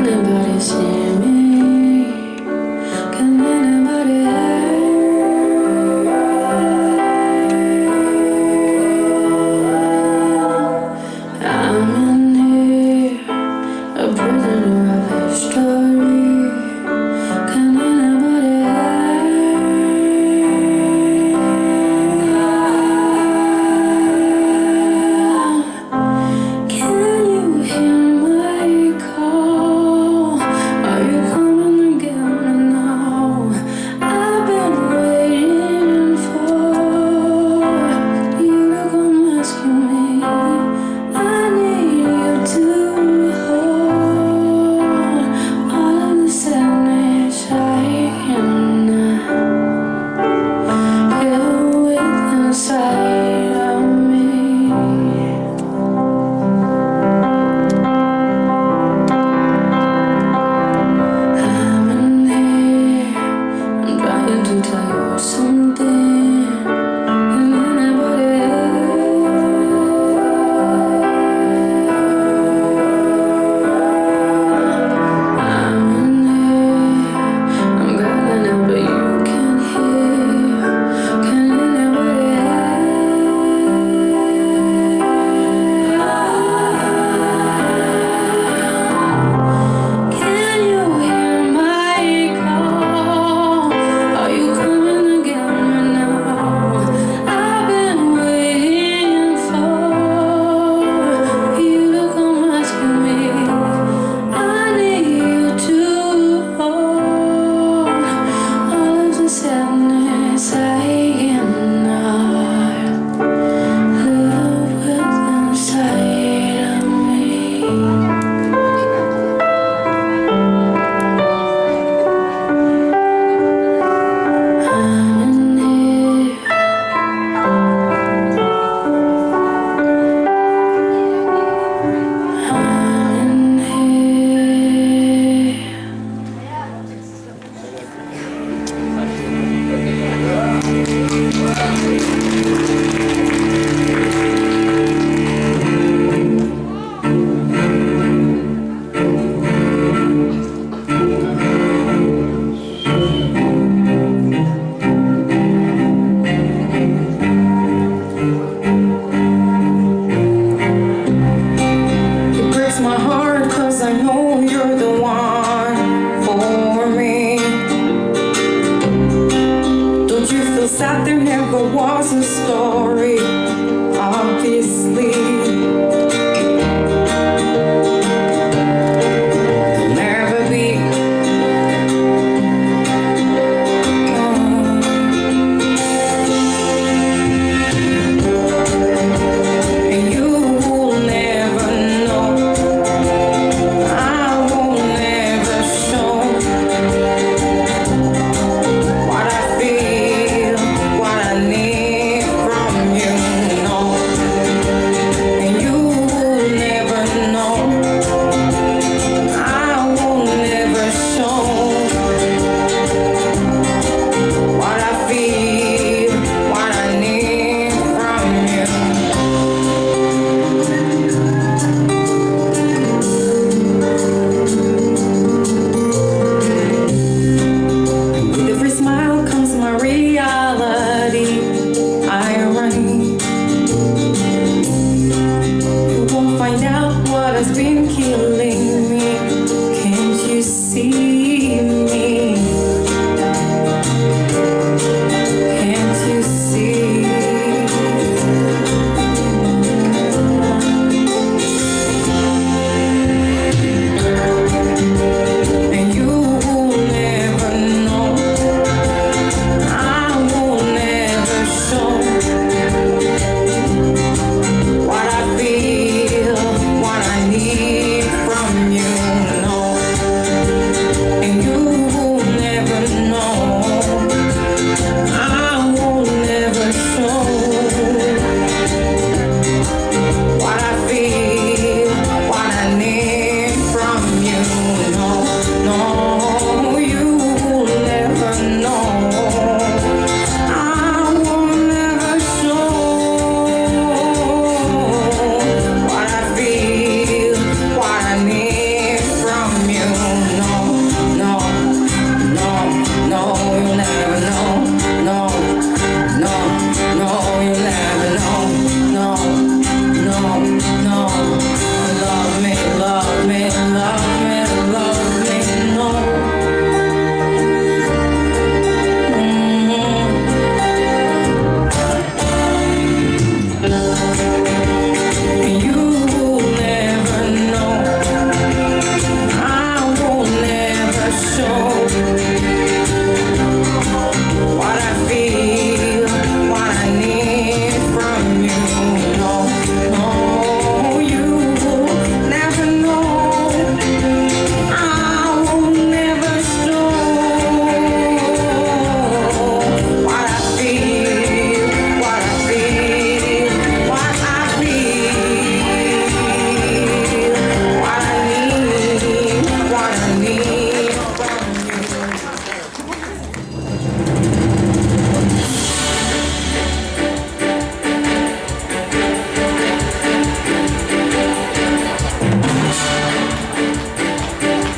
anybody see me? Can anybody help? I'm in here, a prisoner of history. Can anybody help? Can you hear my call? Are you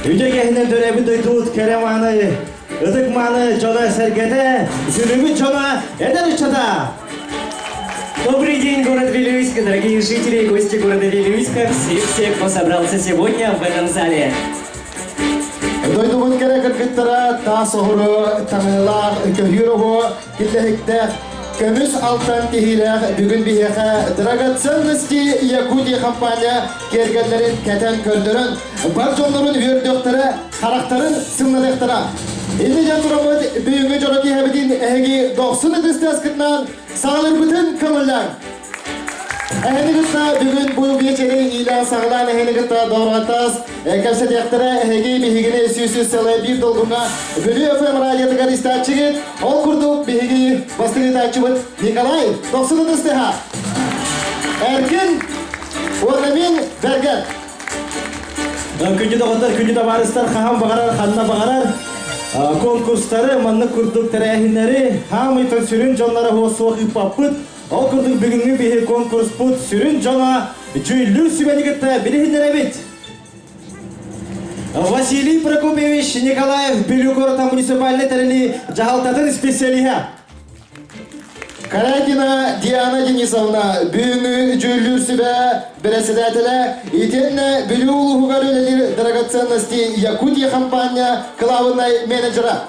Үтүө кэһинэн төрөөбүт дойдубут кэрэ мааны, ытык мааны дьоно-сэргэтэ, сүрүбүт дьоно, эдэр ыччата! Добрый день, город Вилюйск, дорогие жители и гости города Вилюйска, все-все, кто собрался сегодня в этом зале. Дойдубут кэрэ кыргыттара таас оһуру таҥыылаах көһүүр оһуо киллэһиктээх көмүс алтан тиһиилээх бүгүн биһиэхэ Драгоценности Якутии компания киэргэллэрин кэтэн көрдөрөн бар дьоннорун үөрдүөхтэрэ, харахтарын сымнатыахтара. Инни дьон тураммыт бүгүҥҥү дьоро киэһэбитин эһиги дохсун ытыс тыаскытынан саҕалыырбытын көҥүллээҥ. Эһини кытта бүгүн бу биэчэри иилээн-саҕалаан эһини кытта доҕорҕатас кэпсэтиэхтэрэ эһиги биһигини сүүс сылы биир долгуҥҥа Бүлүү ФМ радиотыгар истээччигит. Ол курдук биһиги бастыҥ ыытааччыбыт Николай Дохсун Ытыстыһа, Эркин уонна мин Бэргэн. Күндү доҕоттор, күндү табаарыстар, хаһан баҕарар, ханна баҕарар конкурстары, маннык курдук тэрээһиннэри хаамыйтан сүрүн дьонноро суох ыыппаппыт. Ол курдук бүгүҥҥү биһи конкурспут сүрүн дьоно дьүүллүүр сүбэни кытта билиһиннэрэбит. Василий Прокопьевич Николаев Бүлүү куората муниципальнай тэрилии дьаһалтатын специалиһа. Карагина Диана Денисовна бүгүҥҥү дьүүллүүр сүбэ бэрэссэдээтэлэ итиэннэ Бүлүү улууһугар үлэлиир драгоценности Якутия компания кылаабынай менеджера.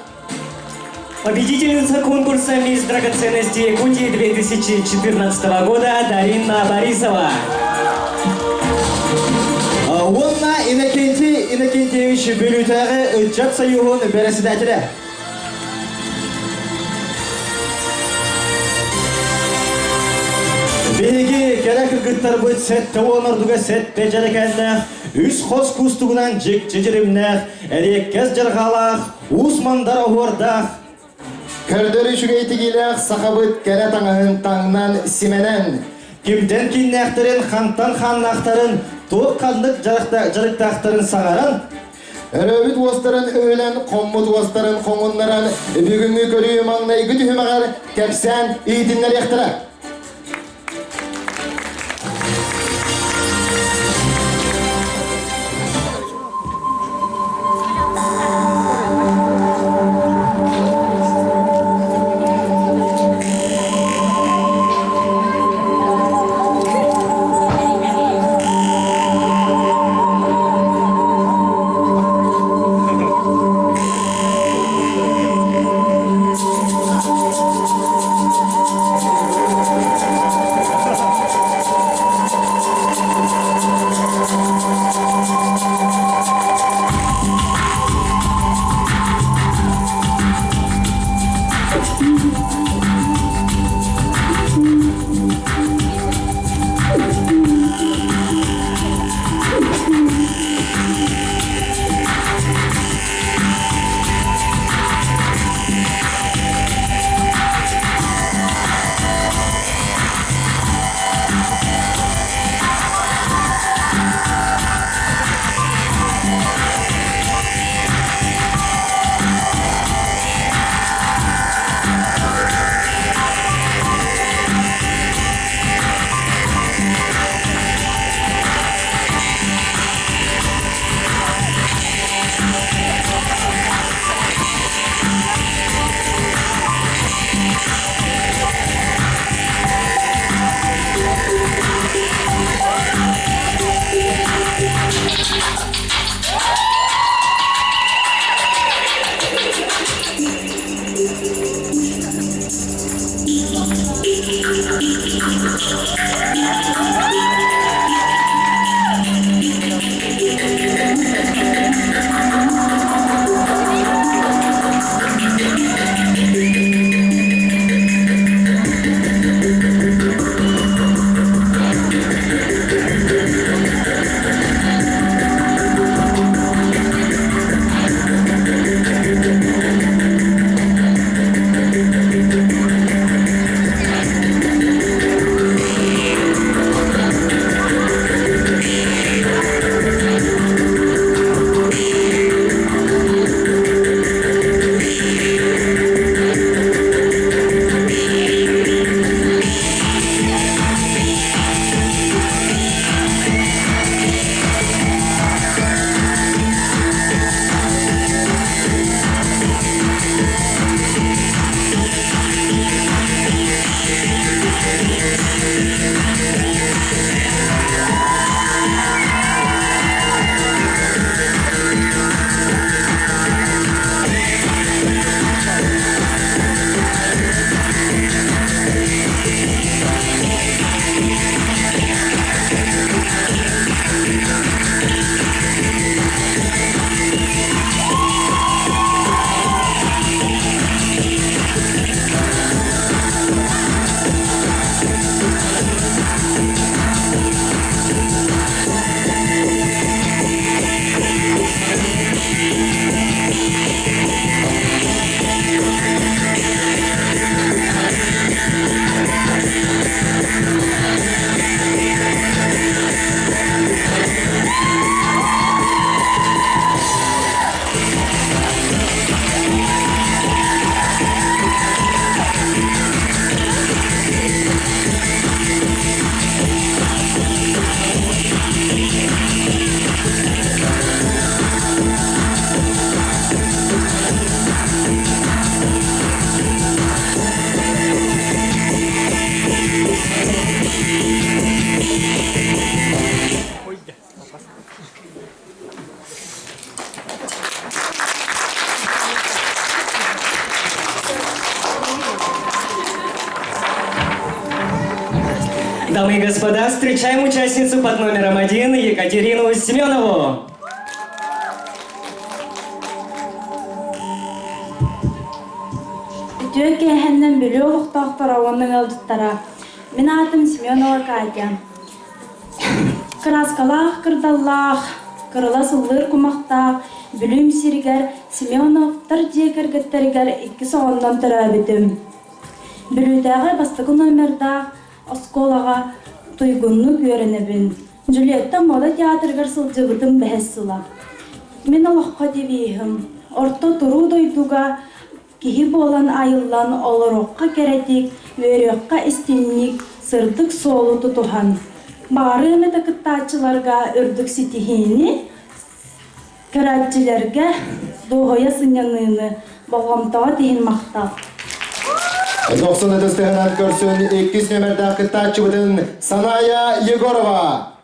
Победительница конкурса «Мисс Драгоценности Якутии» 2014 года Дарина Борисова. Уонна Иннокентий Иннокентьевич Бүлүүтээҕи ыччат союһун бэрэссэдээтэлэ. Биһиги кэрэ кыргыттарбыт 70 ордуга сэттэ дьэрэкээннээх, үс хос кустугунан дьикти дьиримнээх, эриэккэс дьарҕаалаах, уус мандар оһуордаах, Көрдөр үчүгэй тигиилээх сахабыт кэрэ таҥаһын таҥнан симэнэн кимтэн кииннээхтэрин, хантан хааннаахтарын, туох ханнык дьарыктаахтарын саҥаран, Өрөөбүт уостарын өһүлэн, хоммут уостарын хоҥуннаран, бүгүҥҥү көрүү маҥнайгы түһүмэҕэр кэпсээн иһитиннэриэхтэрэ. Дамы и господа, встречаем участницу под номером один Екатерину Семенову. Үтүө киэһэннэн Бүлүү олохтоохторо уонна ыалдьыттара. Мин аатым Семенова Катя. Кырааскалаах кырдаллаах, кырыла сыллыыр кумахтаах Бүлүүм сиригэр Семеновтар дьиэ кэргэттэригэр иккис оҕоннон төрөөбүтүм. Бүлүүтээҕи бастакы номердаах оскуолаҕа туйгуннук үөрэнэбин. Джульетта мода театрыгар сылдьыбытым бэһис сыла. Мин олоххо девиһым орто туруу дойдуга киһи буолан айыллан олоруохха кэрэтик, үөрүөххэ истинник, сырдык суолу тутуһан. Баҕарыам этэ кыттааччыларга үрдүк ситиһиини, көрөөччүлэргэ дуоһуйа сынньаныыны, болҕомтоҕо тиһин махтал. 90 ытыстыһынан көрсөн иккис нүөмэрдээх кыттааччыбытын Саная Егорова.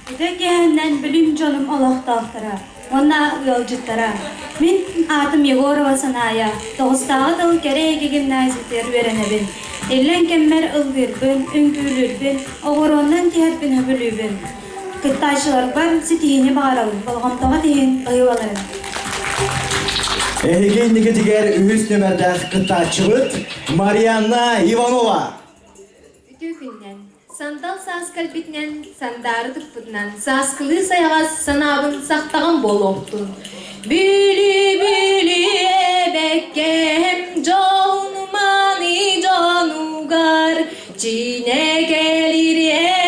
Үтө киэһэннэн билим дьонум олохтоохторо уонна ыалдьыттара. Мин аатым Егорова Санаайа, тоҕустааҕы тыл кэрэ эйгэ гимназиятыгар үөрэнэбин. Иллэҥ кэммэр ыллыырбын, үҥкүүлүүрбүн, оҕуруоннан тиһэрбин сөбүлүүбүн. Кыттааччыларбар ситиһиини баҕарабын, болҕомтоҕо тиһин ыйылаларын. Эһиги инникитигэр үһүс нүөмэрдээх кыттааччыбыт Марианна Иванова. Үтүө күннэн, сандал саас кэлбитинэн, сандаары туппутунан, сааскылыы сайаҕас санаабын сахтаҕым буолуохтун. Бүлүү-бүлүү эбэккэм дьонуманы дьонугар, Чиинэ кэлир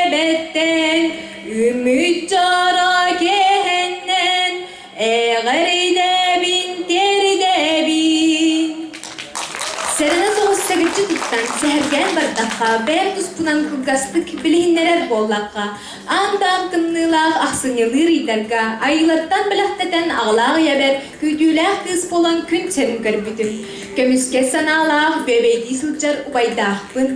эбэттэн, үмүт дьоро кэһэннэн, Эҕэрдэбин тиэрдэбин. Сэрэнэ соҕус сэгиччи туттан, сэһэргээн бардахха, бэйэм туспунан кылгастык билиһиннэрэр буоллахха, аан-даам тымныылаах ахсынньылыыр ыйдарга айыылартан бэлэхтэтэн аҕалаах ийэбэр күүтүүлээх кыыс буолан күн сирин көрбүтүм. Көмүскэ санаалаах бүөбэйдии сылдьар убайдаахпын.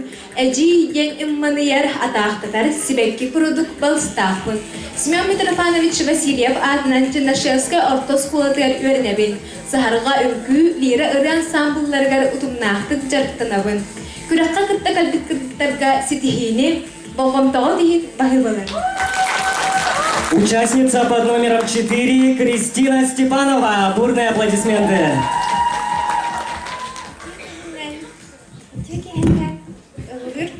Эдьиий диэн ымманыйар, атаахтатар сибэкки курдук балыстаахпын. Семен Митрофанович Васильев аатынан Чернышевскай орто оскуолатыгар үөрэнэбин. Саһарҕа үҥкүү, лира ырыа ансаамбылларыгар утумнаахтык дьарыктанабын. Күрэххэ кытта кэлбит кыргыттарга ситиһиини, болҕомтоҕут иһин баһыыбалар. Участница под номером 4 Кристина Степанова. Бурные аплодисменты. Үтүө киһиннэ ыллыыр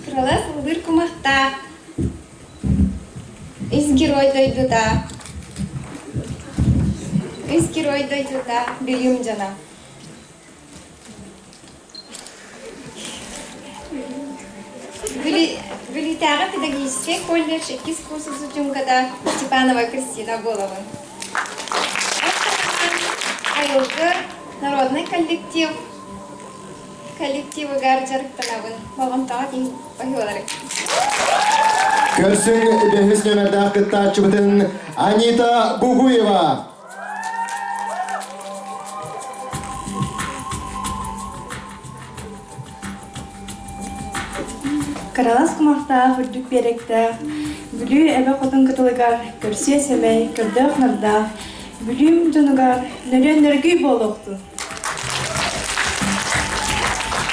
кыралас ыллыыр кумахтаах үс герой дойдута үс герой дойдута Бүлүүм дьоно Бүлүүтээҕи педагогическай колледж иккис курс устудьуоҥката Степанова Кристина буолабын. Айылгы народный коллектив коллективыгар дьарыктанабын. Болҕомтоҕо тиһин баһыылары. Көрсүҥ бэһис нүөмэрдээх кыттааччыбытын Анита Бугуева. Кыралас кумахтаах үрдүк биэрэктээх Бүлүү эбэ хотун кытылыгар көрсүө сэмэй, көрдөөх-нардаах Бүлүүм дьонугар нөрүөн нөргүй буолуохтун!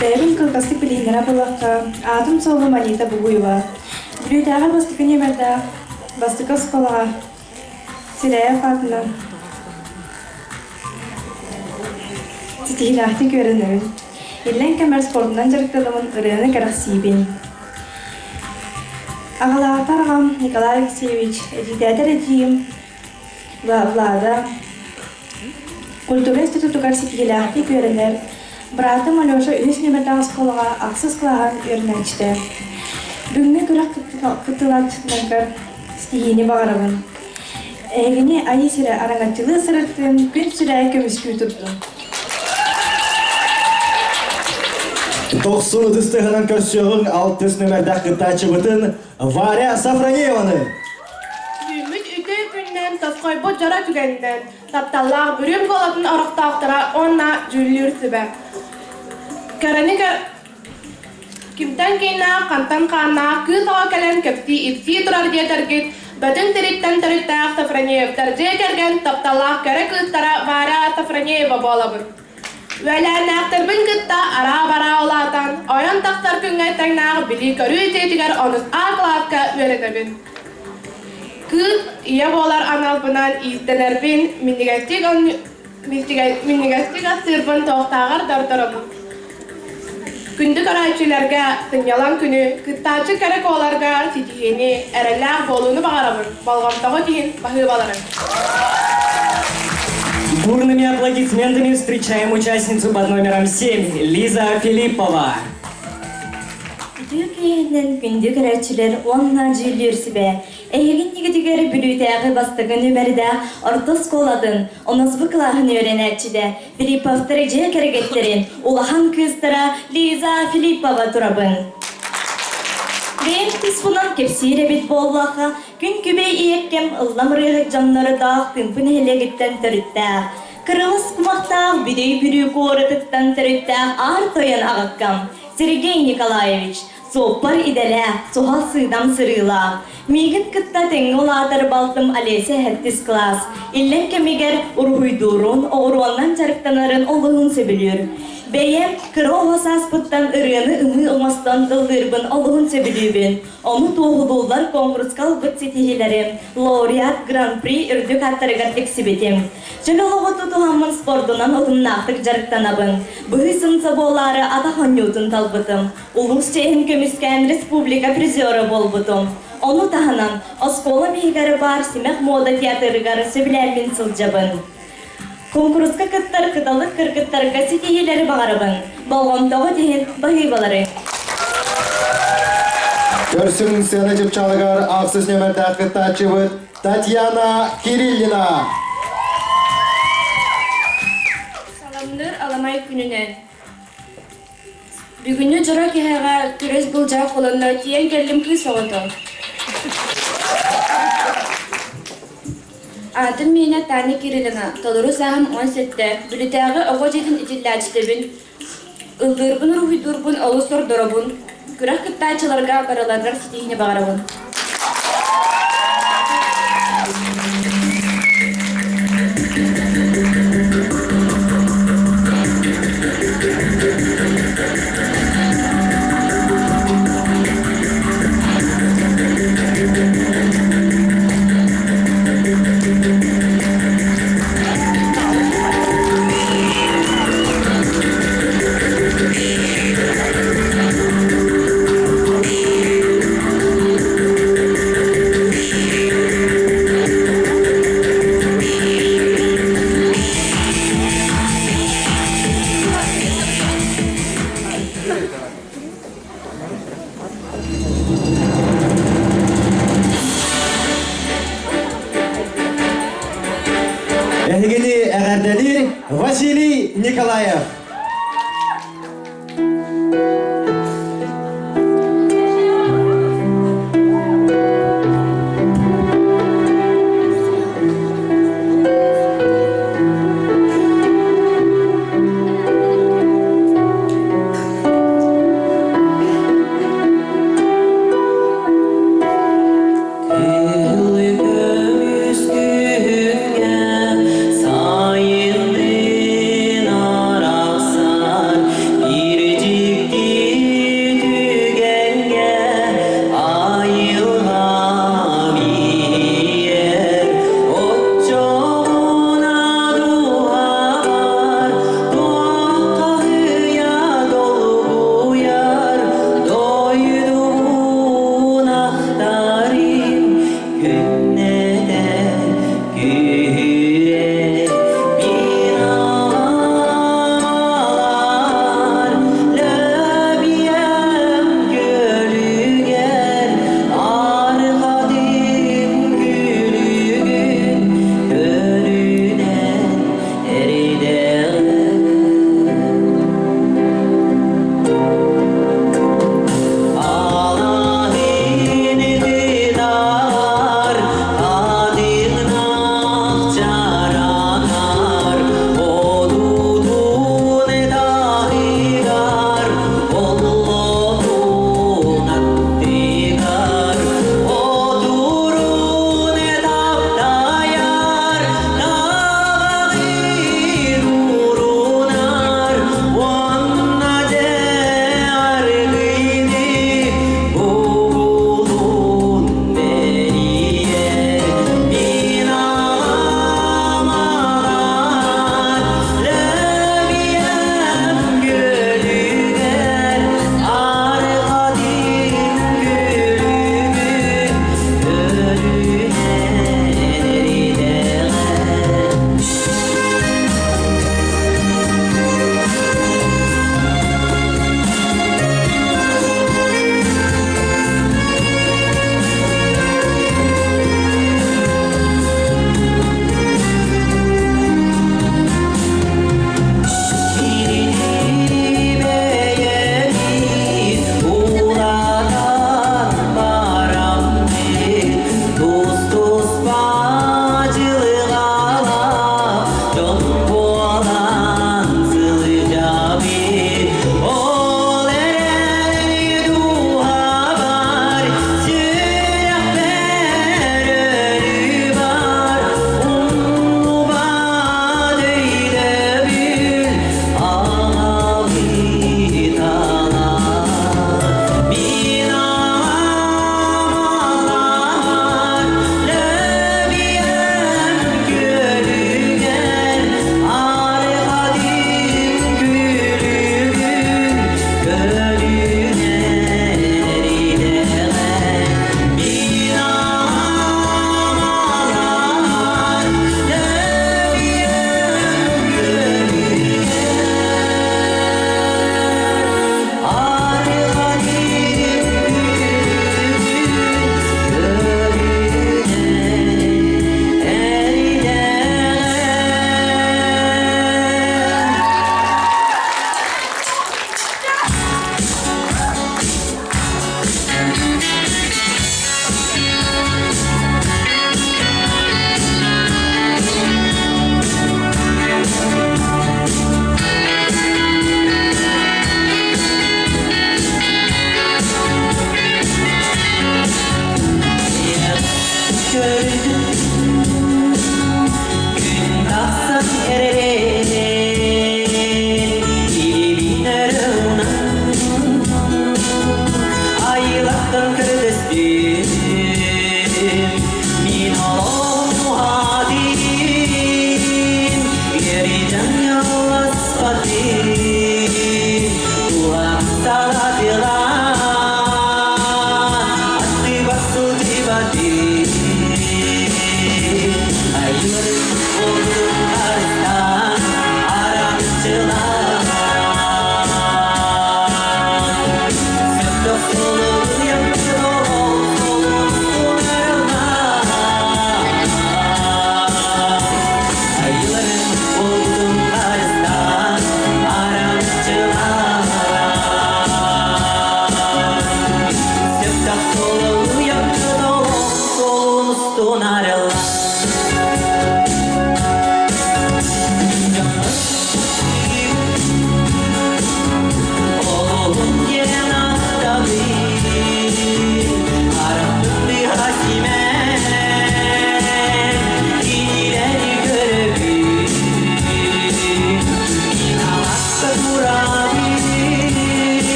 Бэйэбин кылгастык билиһиннэрэ буллахха, аатым-суолум Анита Бугуева. Бүлүүтээҕи бастакы нүөмэрдээх бастакы оскуолаҕа Сирэйэв аатынан ситиһиилээхтик үөрэнэбин. Иллэҥ кэмэр спордунан дьарыктанабын, ырыаны кэрэхсиибин. Аҕалаатар аҕам Николай Алексеевич, эдьиийдээтэр эдьиийим Влада культура институтугар ситиһиилээхтик үөрэнэр, быраатым Алеша үһүс нүөмэрдээх оскуолаҕа ахсыс кылааһын үөрэнээччитэ. Бүгүҥҥү күрэх кыттыылааччыларыгар ситиһиини баҕарабын. Эһигини Айыы сирэ араҥаччылыы сырыттын, күн сүрэ көмүскүү турдун. Тохсун ытыстыһынан көрсүөҕүҥ алтыс нүөмэрдээх кыттааччыбытын Варя Сафронееваны. Үүммүт үтүө күнүнэн, тосхойбут дьоро түгэнинэн, тапталлаах Бүрүм Голотун орохтоохторо уонна дьүүллүүр сүбэ. Кэрэни кимтэн кииннээх, хантан хааннаах кыыс оҕо кэлэн кэпсии-ипсии турар диэтэргит, Бөтүн тириттэн төрүттээх Сафронеевтар дьиэ кэргэн тапталлаах кэрэ кыыстара Варя Сафронеева буолабын. Үөлээннээхтэрбин кытта араа-бараа улаатан, ойон тахсар күҥҥэ тэҥнээх билии-көрүү дьиэтигэр онус А кылааска үөрэнэбин. Кыыс ийэ буолар аналбынан иистэнэрбин, минньигэстик минньигэстик астыырбын туохтааҕар да ордоробун. Күндү көрөөччүлэргэ сынньалаҥ күнү, кыттааччы кэрэ куоларга ситиһиини, эрэллээх буолууну баҕарабын, болҕомтоҕут иһин баһыыбаларын. Бурными аплодисментами встречаем участницу под номером 7 Лиза Филиппова. Үтүө киэһэнэн күндү көрөөччүлэр уонна дьүүллүүр сүбэ Эһигин ньигитигэр Бүлүүтээҕи бастакы нүмердээх орто оскуолатын онус Б кылааһын үөрэнээччитэ Филипповтар дьиэ кэргэттэрин улахан кыыстара Лиза Филиппова турабын. Бэйэм туспунан кэпсиир эбит буоллахха, күн күбэй ийэккэм ыллам ырыаһыт дьоннордоох Тыымпы нэһилиэгиттэн төрүттээх, кырылас кумахтаах Бүтэй Бүлүү куоратыттан төрүттээх Аар Тойон аҕаккам Сергей Николаевич, суоппар идэлээх, суһал сыыдам сырыылаах. Миигин кытта тэҥҥэ улаатар балтым Олеся сэттис кылаас. Иллэҥ кэмигэр уруһуйдуурун, оҕуруоннан дьарыктанарын олуһун сөбүлүүр. Бэйэм кыра оҕо сааспыттан ырыаны ымыы оҥостон ыллыырбын олуһун сөбүлүүбүн. Ону туоһулууллар конкурска ылбыт ситиһиилэрим, лауреат Гран-при үрдүк ааттарыгар тиксибитим. Чөл олоҕу тутуһаммын спордунан утумнаахтык дьарыктанабын. Быһый сымса буолаары атах оонньуутун талбытым. Улуус чиэһин көмүскээн республика призера буолбутум. Ону таһынан, оскуолам иһигэр баар Симэх муода театрыгар сөбүлээммин сылдьабын. Куонкуруска кыттар кыталык кыргыттарга ситиһиилэри баҕарабын. Болҕомтоҕут иһин баһыыбалары. Көрсүҥ сыана чыпчаалыгар ахсыс нүөмэрдээх кыттааччыбыт Татьяна Кириллина. Саламныр аламай күнүнэн. Бүгүҥҥү дьоро киэһэҕэ күрэс былдьаах холонно тиийэн кэллим кыыс оҕото. Аатым миэнэ Таня Кириллина, толору сааһым 17, Бүлүтээҕи оҕо дьиэтин итиллээччитэбин. Ыллыырбын, уруһуйдуурбун олус ордоробун. Күрэх кыттааччыларга барыларыгар ситиһиини баҕарабын. Эһигини эҕэрдэлиир Василий Николаев. Күл көмүс күҥҥэ сайыннын аралдьыйа.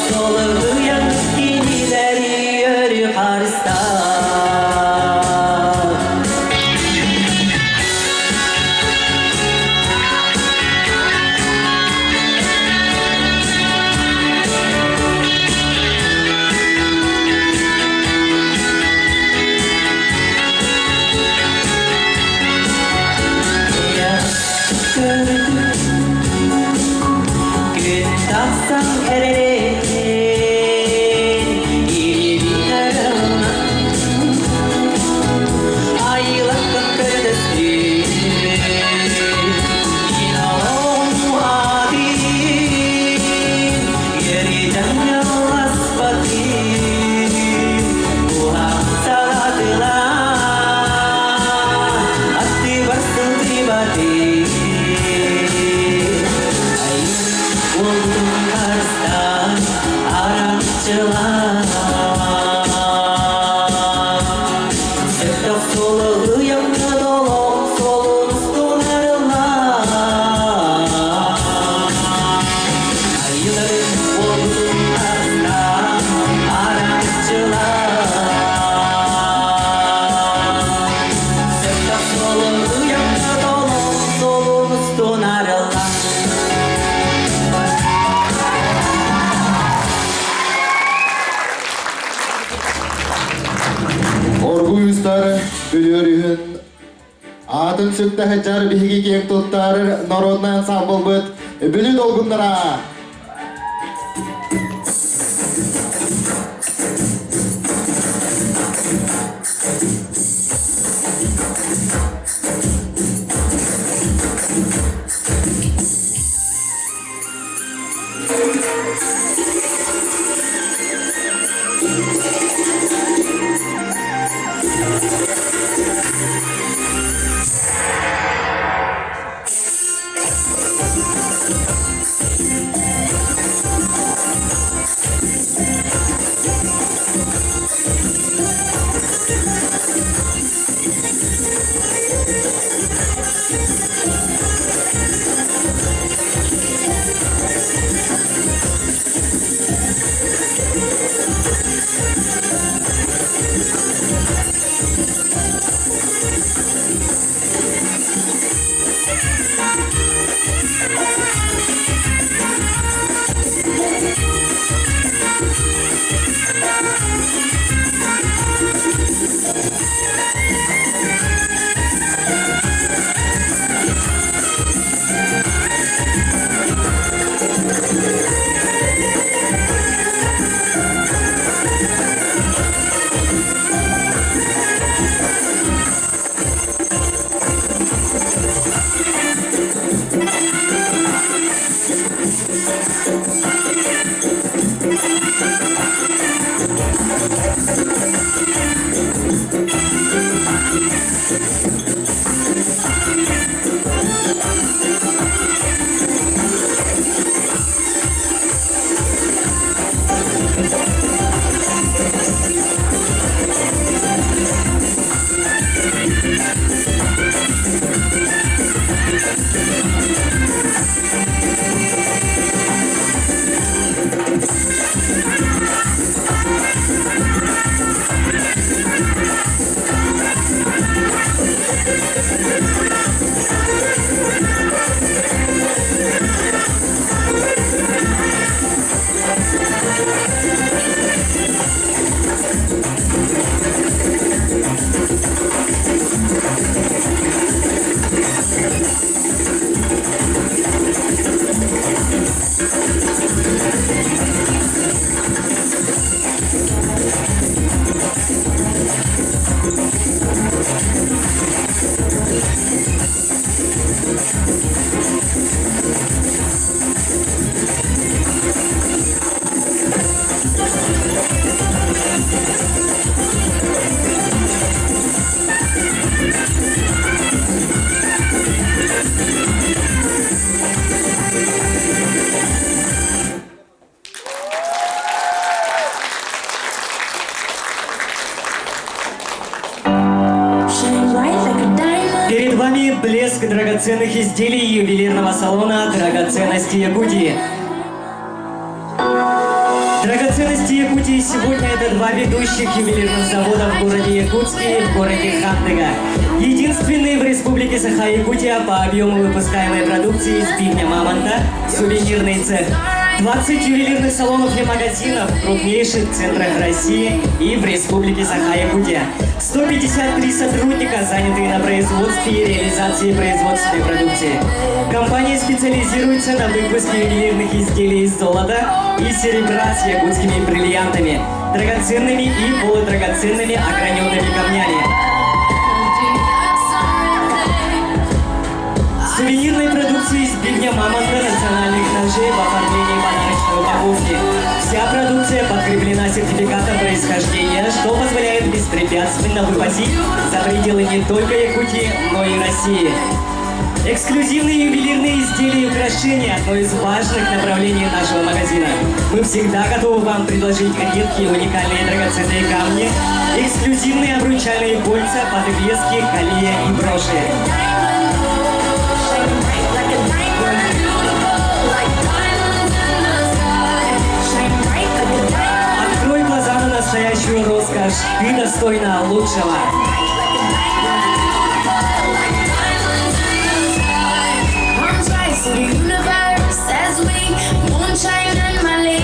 Солуйан кинилэри өрүү харыстаа. Күн тахсан эрэрин Айылаттан көрдөстүм Сөптөх суолу олох суолун устун арыллаа. Айыларын уолун арыстаан араҥаччылаа. Сөптөх суолу олох суолун устун арыллаа. Оргуй устар бүлүөрүһүн аатын сүктэ сылдьар биһиги киэҥ туттар народнай ансамблбыт Бүлүү долгуннара! Перед вами блеск драгоценных изделий ювелирного салона «Драгоценности Якутии». Драгоценности Якутии сегодня это два ведущих ювелирных завода в городе Якутске и в городе Хандыга. Единственные в республике Саха-Якутия по объему выпускаемой продукции из бивня мамонта сувенирный цех. 20 ювелирных салонов и магазинов в крупнейших центрах России и в республике Саха-Якутия. 153 сотрудника, занятые на производстве и реализации производственной продукции. Компания специализируется на выпуске ювелирных изделий из золота и серебра с якутскими бриллиантами, драгоценными и полудрагоценными ограненными камнями. Сувенирной продукции из бивня мамонта национальных ножей в оформлении подарочной упаковки. Вся продукция подкреплена сертификатом происхождения, что позволяет беспрепятственно вывозить за пределы не только Якутии, но и России. Эксклюзивные ювелирные изделия и украшения – одно из важных направлений нашего магазина. Мы всегда готовы вам предложить редкие уникальные драгоценные камни, эксклюзивные обручальные кольца, подвески, колье и броши. Открой глаза на настоящую роскошь. Ты достойна лучшего.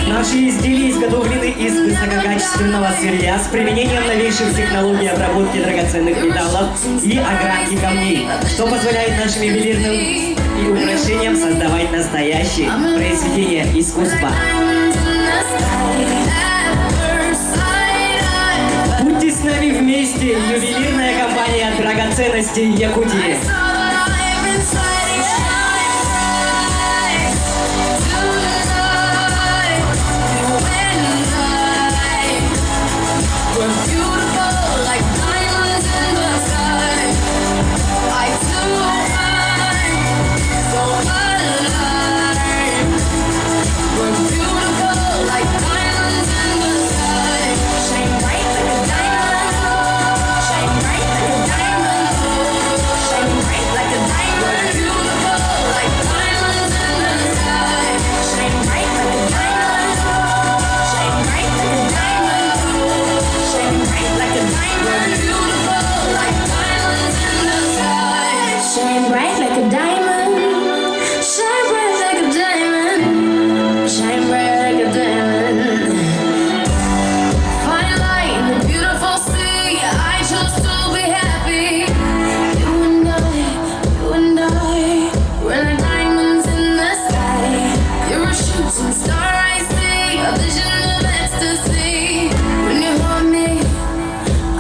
Наши изделия изготовлены из высококачественного сырья с применением новейших технологий обработки драгоценных металлов и огранки камней, что позволяет нашим ювелирным и украшениям создавать настоящие произведения искусства. Будьте с нами вместе, ювелирная компания «Драгоценности Якутии». Shine bright like a diamond. Shine bright like a diamond. Shine bright like a diamond. Find light in the beautiful sea. I chose to be happy. You and I, you and I, we're like diamonds in the sky. You're a shooting star I see, a vision of ecstasy. When you hold me,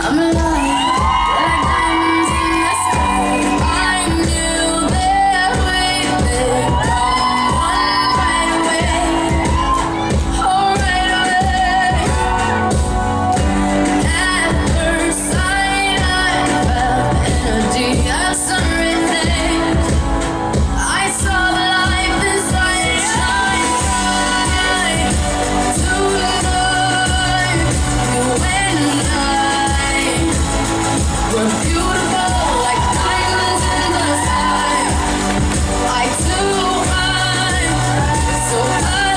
I'm alive. We're like diamonds in the sky. I knew that we'd become one right away. Oh, right away. At first sight, I felt energy of something. I saw the life inside. Shine bright tonight. You and I. We're beautiful like diamonds in the sky. I too am so alive.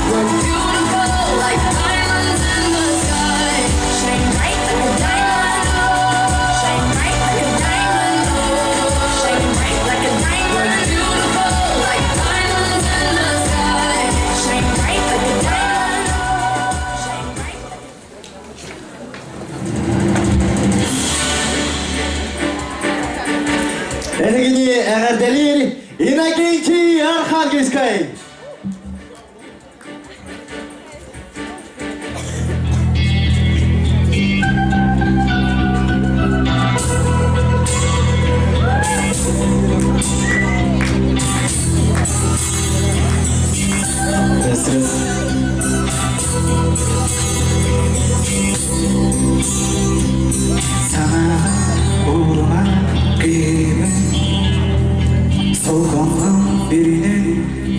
We're beautiful like diamonds in the sky. Shine bright like a diamond. Shine bright like a diamond. Shine bright like a diamond. We're beautiful like diamonds in the sky. Shine bright like a diamond. Shine bright like a Эһигини эҕэрдэлиир Иннокентий Архангельскай! Саҥаҕа уурума кыымы Солкоҥҥо бүрүнэн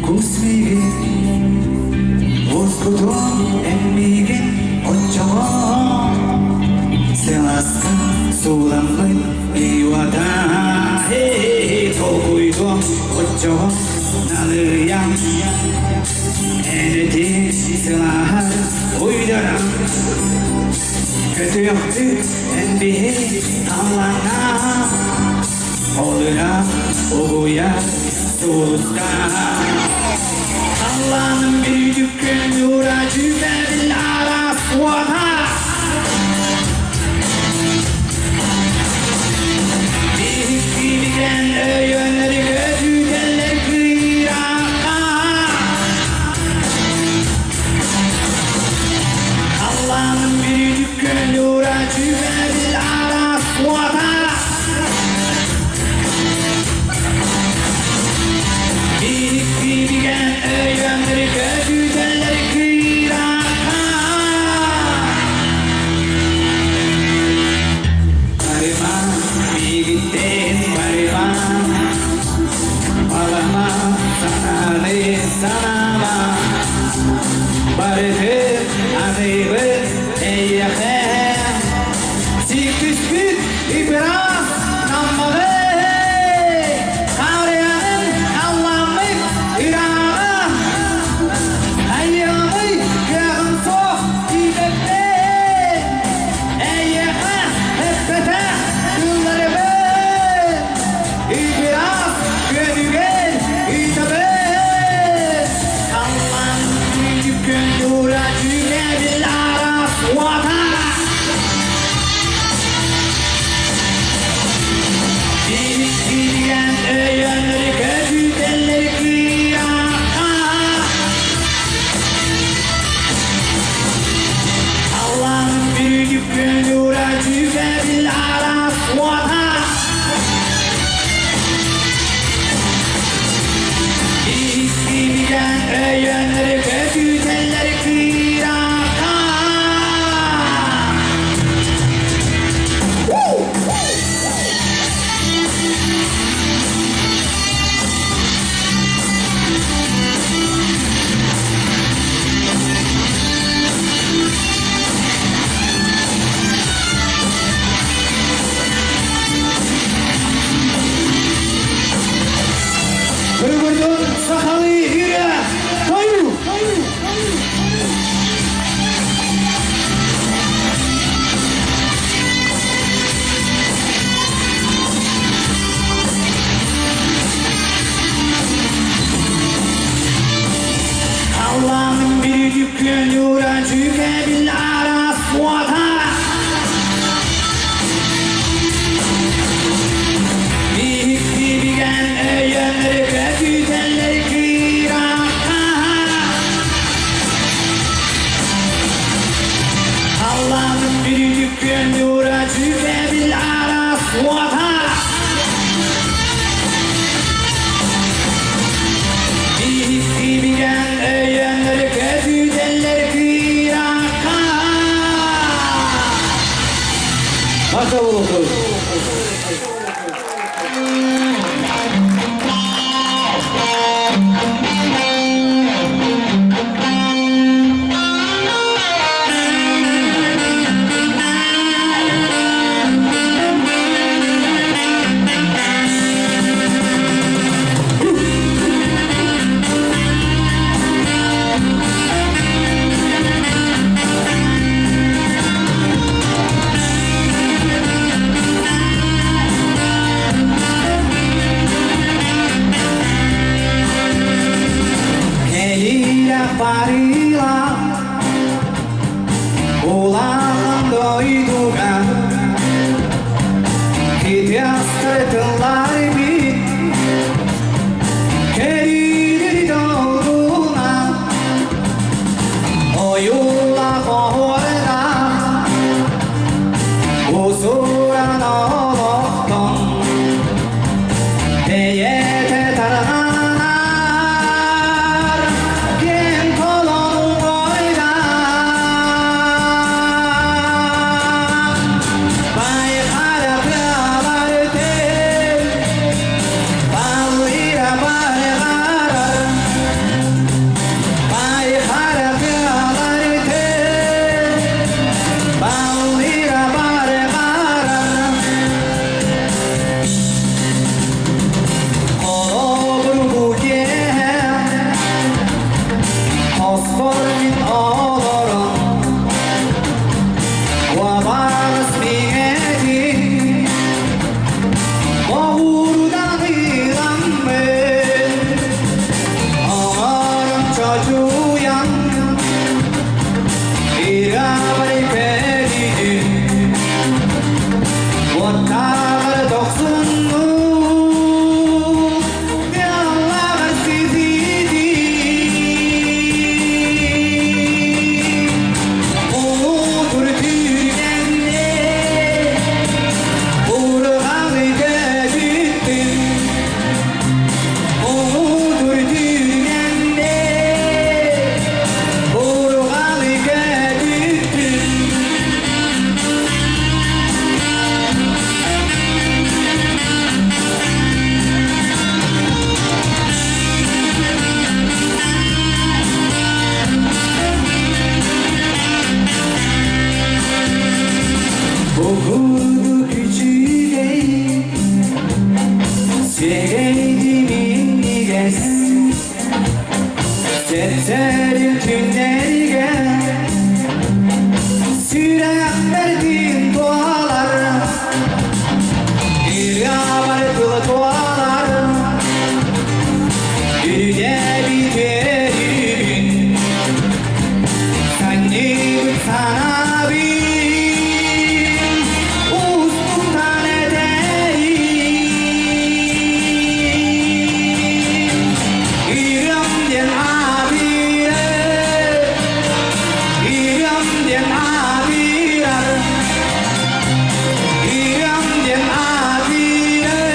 кус миигин Уоскутуом эн миигин оччоҕо Сыласка сууламмыт уота Толкуйдуом оччоҕо налыйам Эн сылааһар уйдаран Көтүөхпүт эн биһи халлааҥҥа Ол ыраах угуйар сулуска Халлааным бүрүдүк күн нуура дьүбэбил араас уота Биһиккибитэн өйөннөрү көтүтэллэр кыыраахха Халлааным бүрүдүк күн нуура дьүбэбил араас уота Биһиккибигэн өйөннөрү көтүтэллэр кыыраахха Барыма, миигиттэн барыма, балама, санааны санаама, барытын аныыбын эйиэхэ. Сиккиспит ипыраас наммаҕы, хаарыйаҕын халлааммыт ырааҕа, хайыамый кыаҕым суох тиийбэппин. Эйиэхэ эппэтэх тылларыбын ипыраас күөнүгэр ыытабын. Халлаан күн нуура түүнэбил араас уота. Биһиккиигэн өйөннөрү көтүтэллэр кыыраахха. Аллаһым бүрүдүк күн дьүгэбил араас уота. Биһиккиигэн өйөннөрү көтүтэллэр кыыраахха. Көргөрдөн сахалыы үрэ тою! Аллаһым бүрүдүк күн нуура дьүгэбил араас уота. Биһиккибигэн өйөннөрү көтүтэллэр кыыраахха. Аллаһым бүрүдүк күн нуура дьүгэбил араас уота. Биһиккибигэн өйөннөрү көтүтэллэр кыыраахха. Махтал болуохтун. Кэлиилэх барыылаах улахан дойдуга китиастар тыллар бит кэлиири долгуна ойуулах оһуорда усуран олохтон бэйэтэ тарҕанар киэҥ толон уҥуойда байхара тыалар тел чуйан Ираабар кэлидин Уоттааҕар дохсуннуу Тыаллааҕар сизидии Муҥутуур түүргэннээ Урҕалы көтүттүм Муҥутуур түүргэннээ Урҕалы көтүттүм. Okudu күчүгэй, сиэгэйди минньигэс, Сэттэри түннэргэ сүрэхпэрдиин туолар, Ырыабар тылы туолар, Үрүдэби төрүүбүн, Санньыбыт санаабын, Устуктан этэрин. Ырыам диэн аатырар, Ырыам диэн аатырар, Ырыам диэн аатырар,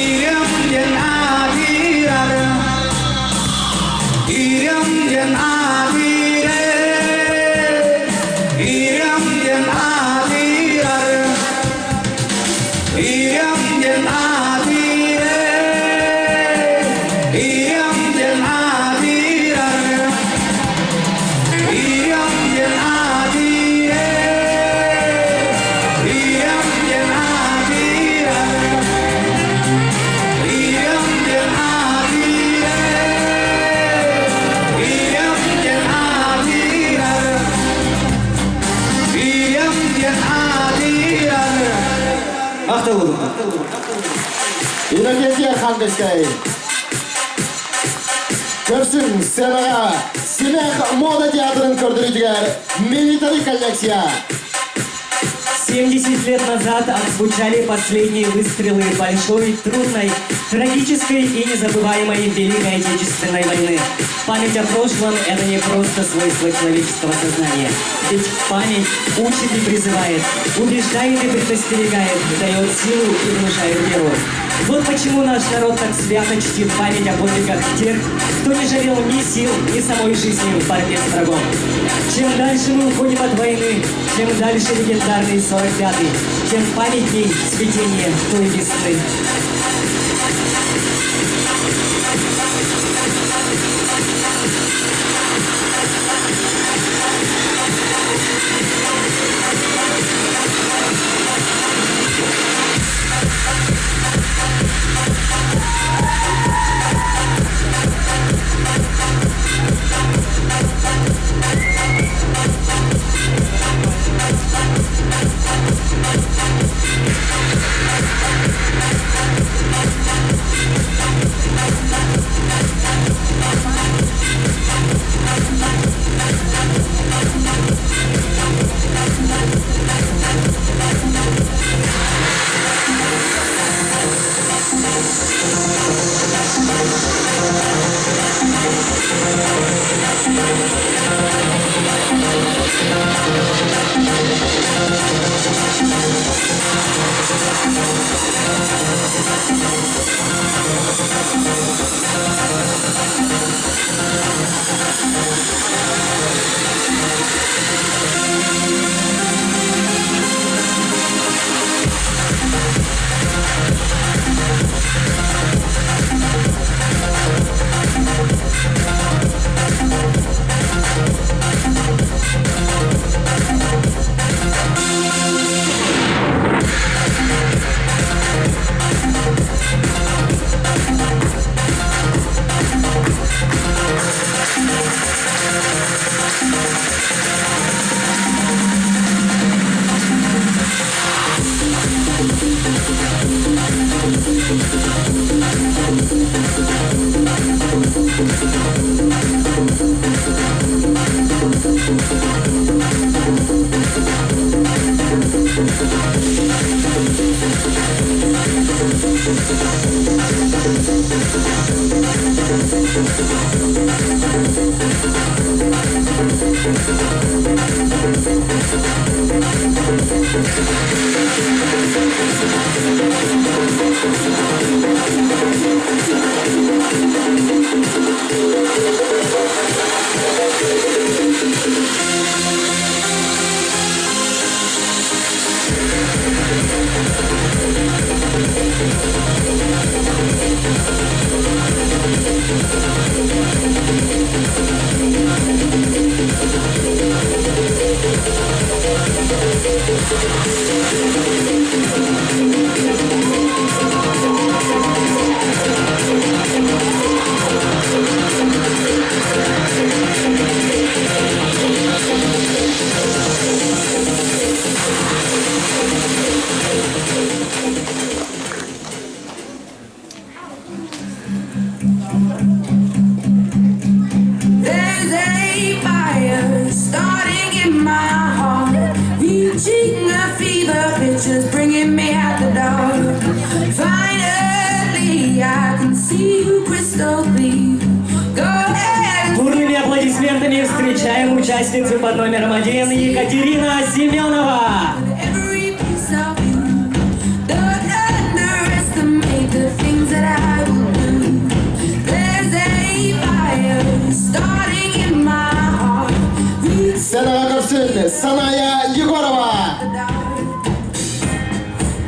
Ырыам диэн аатырар, Ырыам диэн аатырар, Ырыам диэн аатырар, Ырыам диэн аатырар, Ырыам диэн аатырар, Ырыам диэн аатырар, Ырыам диэн аатырар, Ырыам диэн аатырар, Ырыам диэн аатырар, Ырыам диэн аатырар. Махтал. Иннокентий Архангельскай. Көрсүн сценаҕа Симэх мода театрын көрдөрүүтүгэр милитари коллекция. 70 лет назад отзвучали последние выстрелы большой, трудной, трагической и незабываемой Великой Отечественной войны. Память о прошлом – это не просто свойство человеческого сознания. Ведь память учит и призывает, убеждает и предостерегает, дает силу и внушает веру. Вот почему наш народ так свято чтит память о подвигах тех, кто не жалел ни сил, ни самой жизни в борьбе с врагом. Чем дальше мы уходим от войны, чем дальше легендарный 45-й, тем памятней цветение той весны. There's a fire starting in my heart, reaching a fever pitch, is bringing me out the dark. Finally, I can see you crystal clear. Go ahead. Бурными аплодисментами встречаем участницу под номером один Екатерина Семенова. Every piece of you. Don't underestimate the things that I will do. There's a fire starting in my heart. Сценаҕа көрсүн Саная Егорова.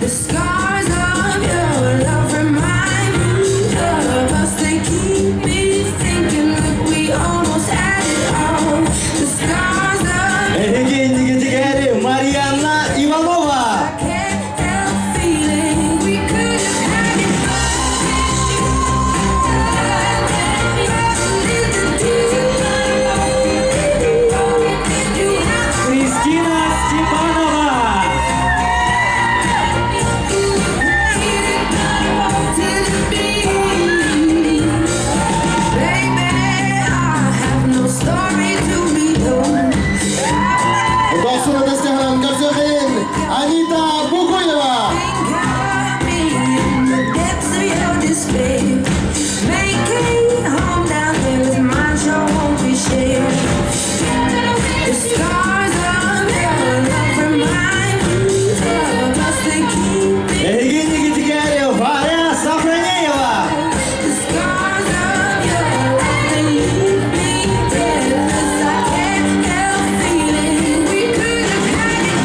The scars of your love remind me of us. They keep me thinking that we almost had it all. The scars of Эһиги иннигитигэр Марианна Иванова. can't help feeling we could have had it Кристина Степанова. Baby, I have no story to be told. Дохсун ытыстыһынан көрсүөххин Анита Бугуева. Got me in the depths of your despair. Making home down there is mine, sure won't be shared. The scars of your love remind me of us. They keep me. Эһиги иннигитигэр Варя Сафронеева. The scars of your love, they leave me breathless. I can't help feeling we could have had it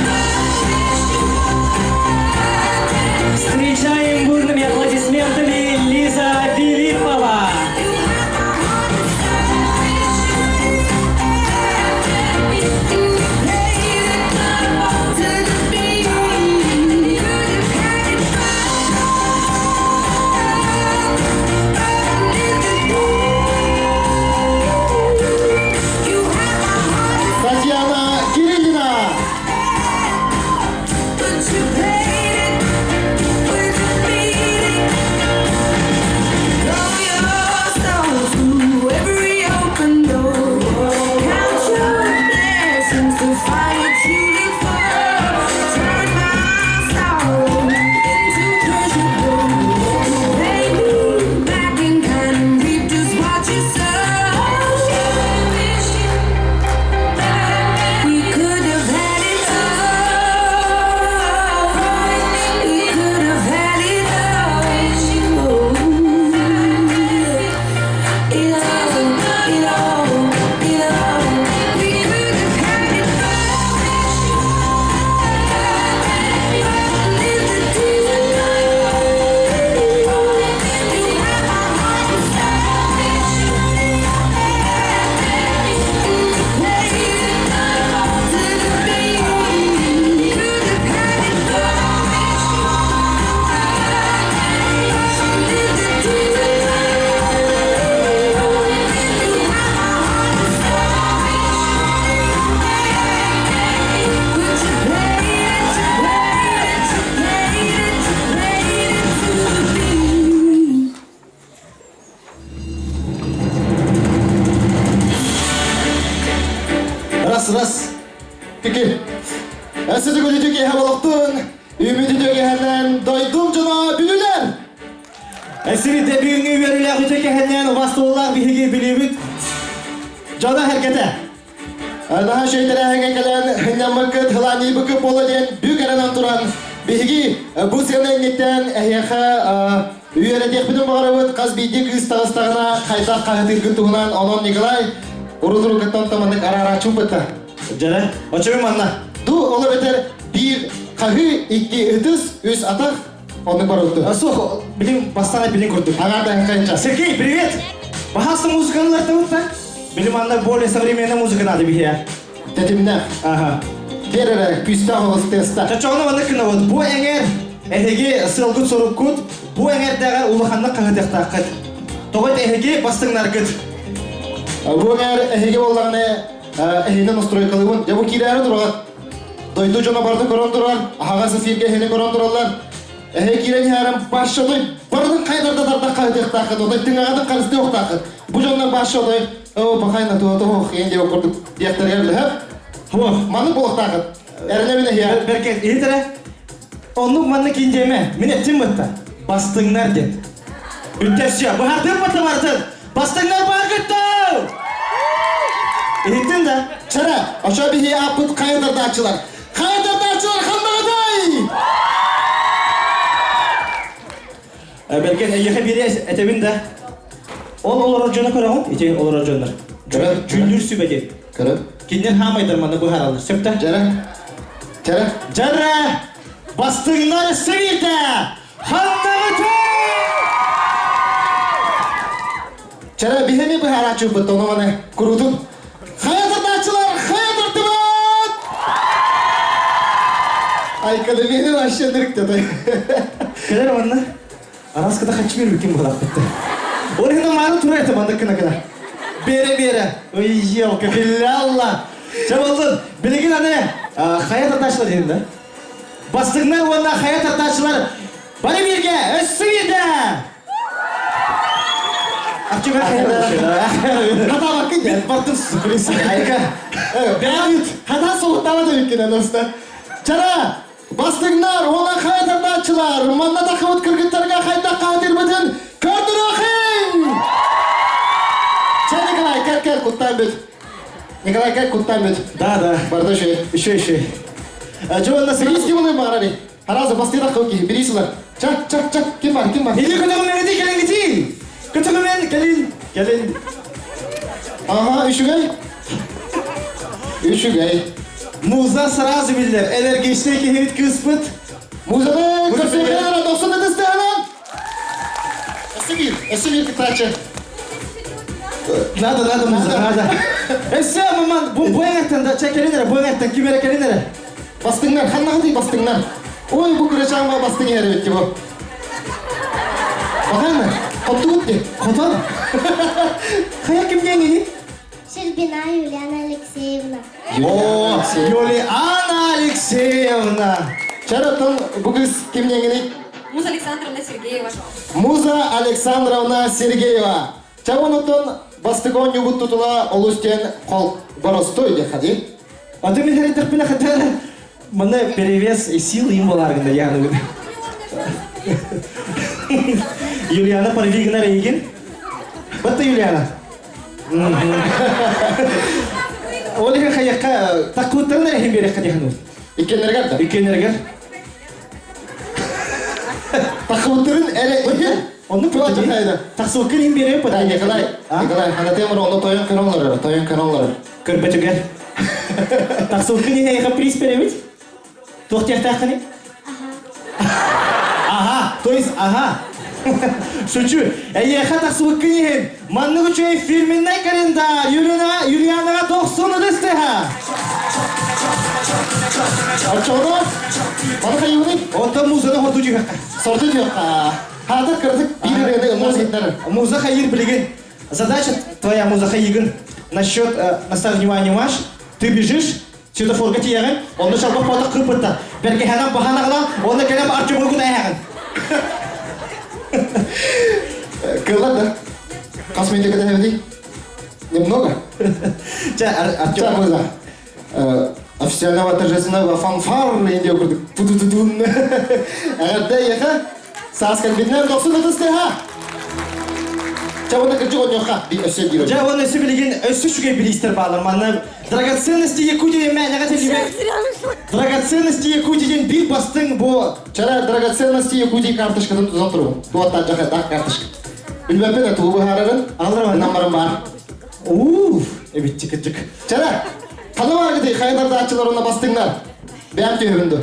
Встречаем бурными аплодисментами Лиза Филиппова. Татьяна Кириллина. But you paid it with a beating. Throw yourself through every open door. Count your blessings to find what you look for. Turn my sorrow into pleasure. Pay me back in kind and reap just what you sow. We could have had it all. We could have had it all. It all, it all, it all. We could have had it all. Live the dream. You have my heart Раз, раз. Кики. Әсі түгілі түге болықтың, үміті түгеһеннен дойдум дьоно бүлүүлэр. Эсири дебүүңү үөрүүлээх үтүө киэһэнэн убаастабыллаах биһиги Бүлүүбүт дьоно-сэргэтэ. Наһаа үчүгэй тэрээһиҥҥэ кэлэн һынньаммыккыт, һылаанньыйбыккыт буолла диэн бүк эрэнэн туран, биһиги бу сыана инниттэн эһиэхэ үөрэтиэхпитин баҕарабыт хас биирдии кыыс таҕыстаҕына хайдах хаһытыыргыт туһунан. Онон Николай, урут-уруккуттан таманнык араарааччы бытта. Дьэрэ, оччоҕо манна. Ду, ол эбэтэр биир хаһыы, икки ытыс, үс атах, оннук барылты. Суох, билим бастаан билин курдук. Аҥаардаһын хайынча. Сергей, привет! Баһаста музыканы лартабыт Билим анна более современная музыка надо бихе. Тэтимнээх. Ага. Берere күүстээх оҕус теста. Чочоҕуна маннык гынабыт. Бу эҥэр эһиги сыалгыт соруккут, бу эҥэрдээҕэр улаханнык хаһытыахтааххыт. Тоҕо эһиги бастыҥнаргыт. Бу эҥэр эһиги буоллаҕына эһини настройкалыыбын. Дьэ бу киирээри тураҕыт. Дойду дьоно барыта көрөн турар, аһаҕас эфиргэ эһини көрөн тураллар. Эһэ киирэн иһээрэн башшатой барытын хайдарда тардах хаһытыахтааххыт, отой тыҥаҕытын харыстыахтааххыт. Бу дьоннор башшатой оо бахайна туһа туһух иэн диэбит курдук диэхтэригэр лөһөп. Хуох. Маннык буолуохтаахыт. Эрэнэбин эһиэ. Бэркэн, иһит эрэ. Оннук маннык киин диэмэ. Мин эттим бытта. Бастыҥнар диэн. Бүттэ все. Быһардым бытта бартын. Бастыҥнар бааргыттау! Иһиттин да? Чара, очо биһи аппыт хайа тардааччылар. Хайа тардааччылар ханнаҕытай? Бэркэн, эйиэхэ биэриэ этэбин да. Ол олорор дьону көрөҕүн? Ити олорор дьоннор. Дьүүллүүр сүбэ диэн. Көрө. Кинилэр хаамайдар манна быһаараллар. Сөп да? Дьара. Дьара. Дьара! Бастыҥнар сэриитэ! Ханнаҕытай? Чара биһини быһаарааччыбыт ону маны курутун. Хайа тардааччылар, хайа тартыбыт! Айкада биһини вообще нырыктатай. Кэлэр манна. Араскада хаччы бербикин буолаппытта. Ол иһин мааны тура это маннык кына кына. Бере бере. Ой, елка, билlalла. Чэ болдун. Билигин аны хайа тардааччылар диэн да. Бастыҥнар уонна хайа тардааччылар бары бииргэ өссө биирдэ! Хатаабаккын дьэ. Бардым сукулис. Айка. Бэйэбит хатаа солуттаабат эбиккин аныста. Чара, бастыҥнар уонна хайа тардааччылар манна тахыбыт кыргыттарга хайдах хаатырбытын көрдөрүөххүн! Чэ, Николай, кэл кэл, куттаан бүт. Николай, кэл, куттаан бүт. Да, да. Барда еще. Еще, еще. Жо, Бириис ким ылыым баҕарар Харазы бастыйдах кыл киһи, бириис ылар. Чак, чак, чак, ким бар, ким бар? Или көтөҕүмэн кэлиҥҥитин! Көтөҕүмэн кэлин, кэлин. Ага, үчүгэй. Үчүгэй. Муза сразу биллэр, энергичный киһибит кыыспыт. Музаны көрсүөххэ дохсун ытыстыһынан. Өссө биир, өссө биир кыттааччы. Надо, надо, муза, надо. Өссө, маман, бу бу эҥэртэн да, чэ кэлин эрэ, бу эҥэртэн ким эрэ кэлин эрэ. Бастыҥнар, ханнаҕытый бастыҥнар? Ой, бу кырачаан бастыҥ иһэр эбит бу. Баҕана, хоттугут дии. Хотон. Хайа ким диэҥий? Щербина Юлиана Алексеевна. О, Юлиана Алексеевна. Чараттан бу кыз ким диэҥиний? Муза Александровна Сергеева. Муза Александровна Сергеева. Чавонотон бастык оонньуубут тутула олус диэн хол боростой диэхэ А ты меня говорит, хотя Манна перевес и силы им боларгында яны. Юлиана Парвигна Рейгин. Батта Юлиана. Ол иһин хайакка таккуттарын эрэ иһин биэрэххэ диэхин Иккеннергер да. Иккеннергер. Таккуттарын эрэ иһин. Оннук Тула Тахсылкын иһин биэрэм Да, Николай, Николай, ханатыам онно тойон көрөн олорор, тойон көрөн олорор. Көрбөтүгэр. Тахсылкын иһин эйиэхэ приз беребит. Туох диэхтээххиний? Ага, то есть ага. Шучу. Эйиэхэ тахсыбыккын иһин маннык үчүгэй фирменный календарь Юлиана Юлианаҕа тохсун ытыстыһа. Оччоҕуна маны хайыыбыный? Онтон музыка хорду дьүһэххэ. Сорду дьүһэххэ. Хаатар кыратык биир ырыаны ыллаан иһиттэр. Муза хайыр билигин. Задача твоя, муза хайыгын. Насчет наставь внимание Маш. Ты бежишь, светофорга тиийэҕин, онно шалбах потох кыыппытта. Бэргэһэнэн баһан аҕалан, онно кэлэн Артемы кута эһэҕин. Кыллар да. Хас минутка кэтэһэбитий? Немного. Чэ, Артем. Чэ, муза. Официального торжественного фанфар диэн курдук ту-ту-ту-тун. Эҕэрдэ эйиэхэ. Саас кэлбитинэн дохсун ытыстыха. Чэ, уонна кырдьык онньуохха өссө биир. Дьэ, уонна өссө билигин өссө үчүгэй бириистэр баалар. Манна драгоценности Якутии мээнэҕэ тэллибэт. Драгоценности Якутии диэн биир бастыҥ бу Чара драгоценности Якутии карточкатын тутан турбун. Туоттан дьахайдаах карточка. Билбэппин тугу быһаарарын, наммарым баар. Уф, эбитчи кырдьык. Чара, ханна бааргытый хайдардааччылар уонна бастыҥнар? Бэйэм түһэбин ду.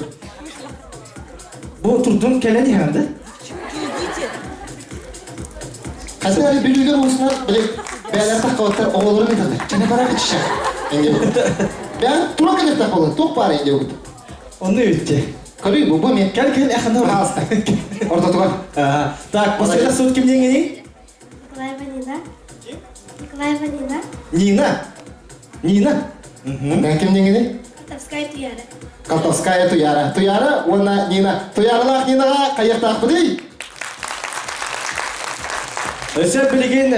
Бу турдун кэлэн иһэн да? Хасар бүлүүлэр уусунар били бээлэр таххабаттар оҕолорун ыыталлар. Чана бара кычча. Бээн тура кэлэхтэх болон туох баар инде угут. Онну үтте. Көрүй бу бу мен. Кел кел эхана. Пожалуйста. Ортотугар. Так, после суд ким деңгени? Николаева Нина. Николаева Нина. Нина. Нина. Мен ким деңгени? Колтовская Туяра. Колтовская Туяра. Туяра уонна Нина. Туяралаах Нинаҕа хайыахтаахпытый? Өссө билигин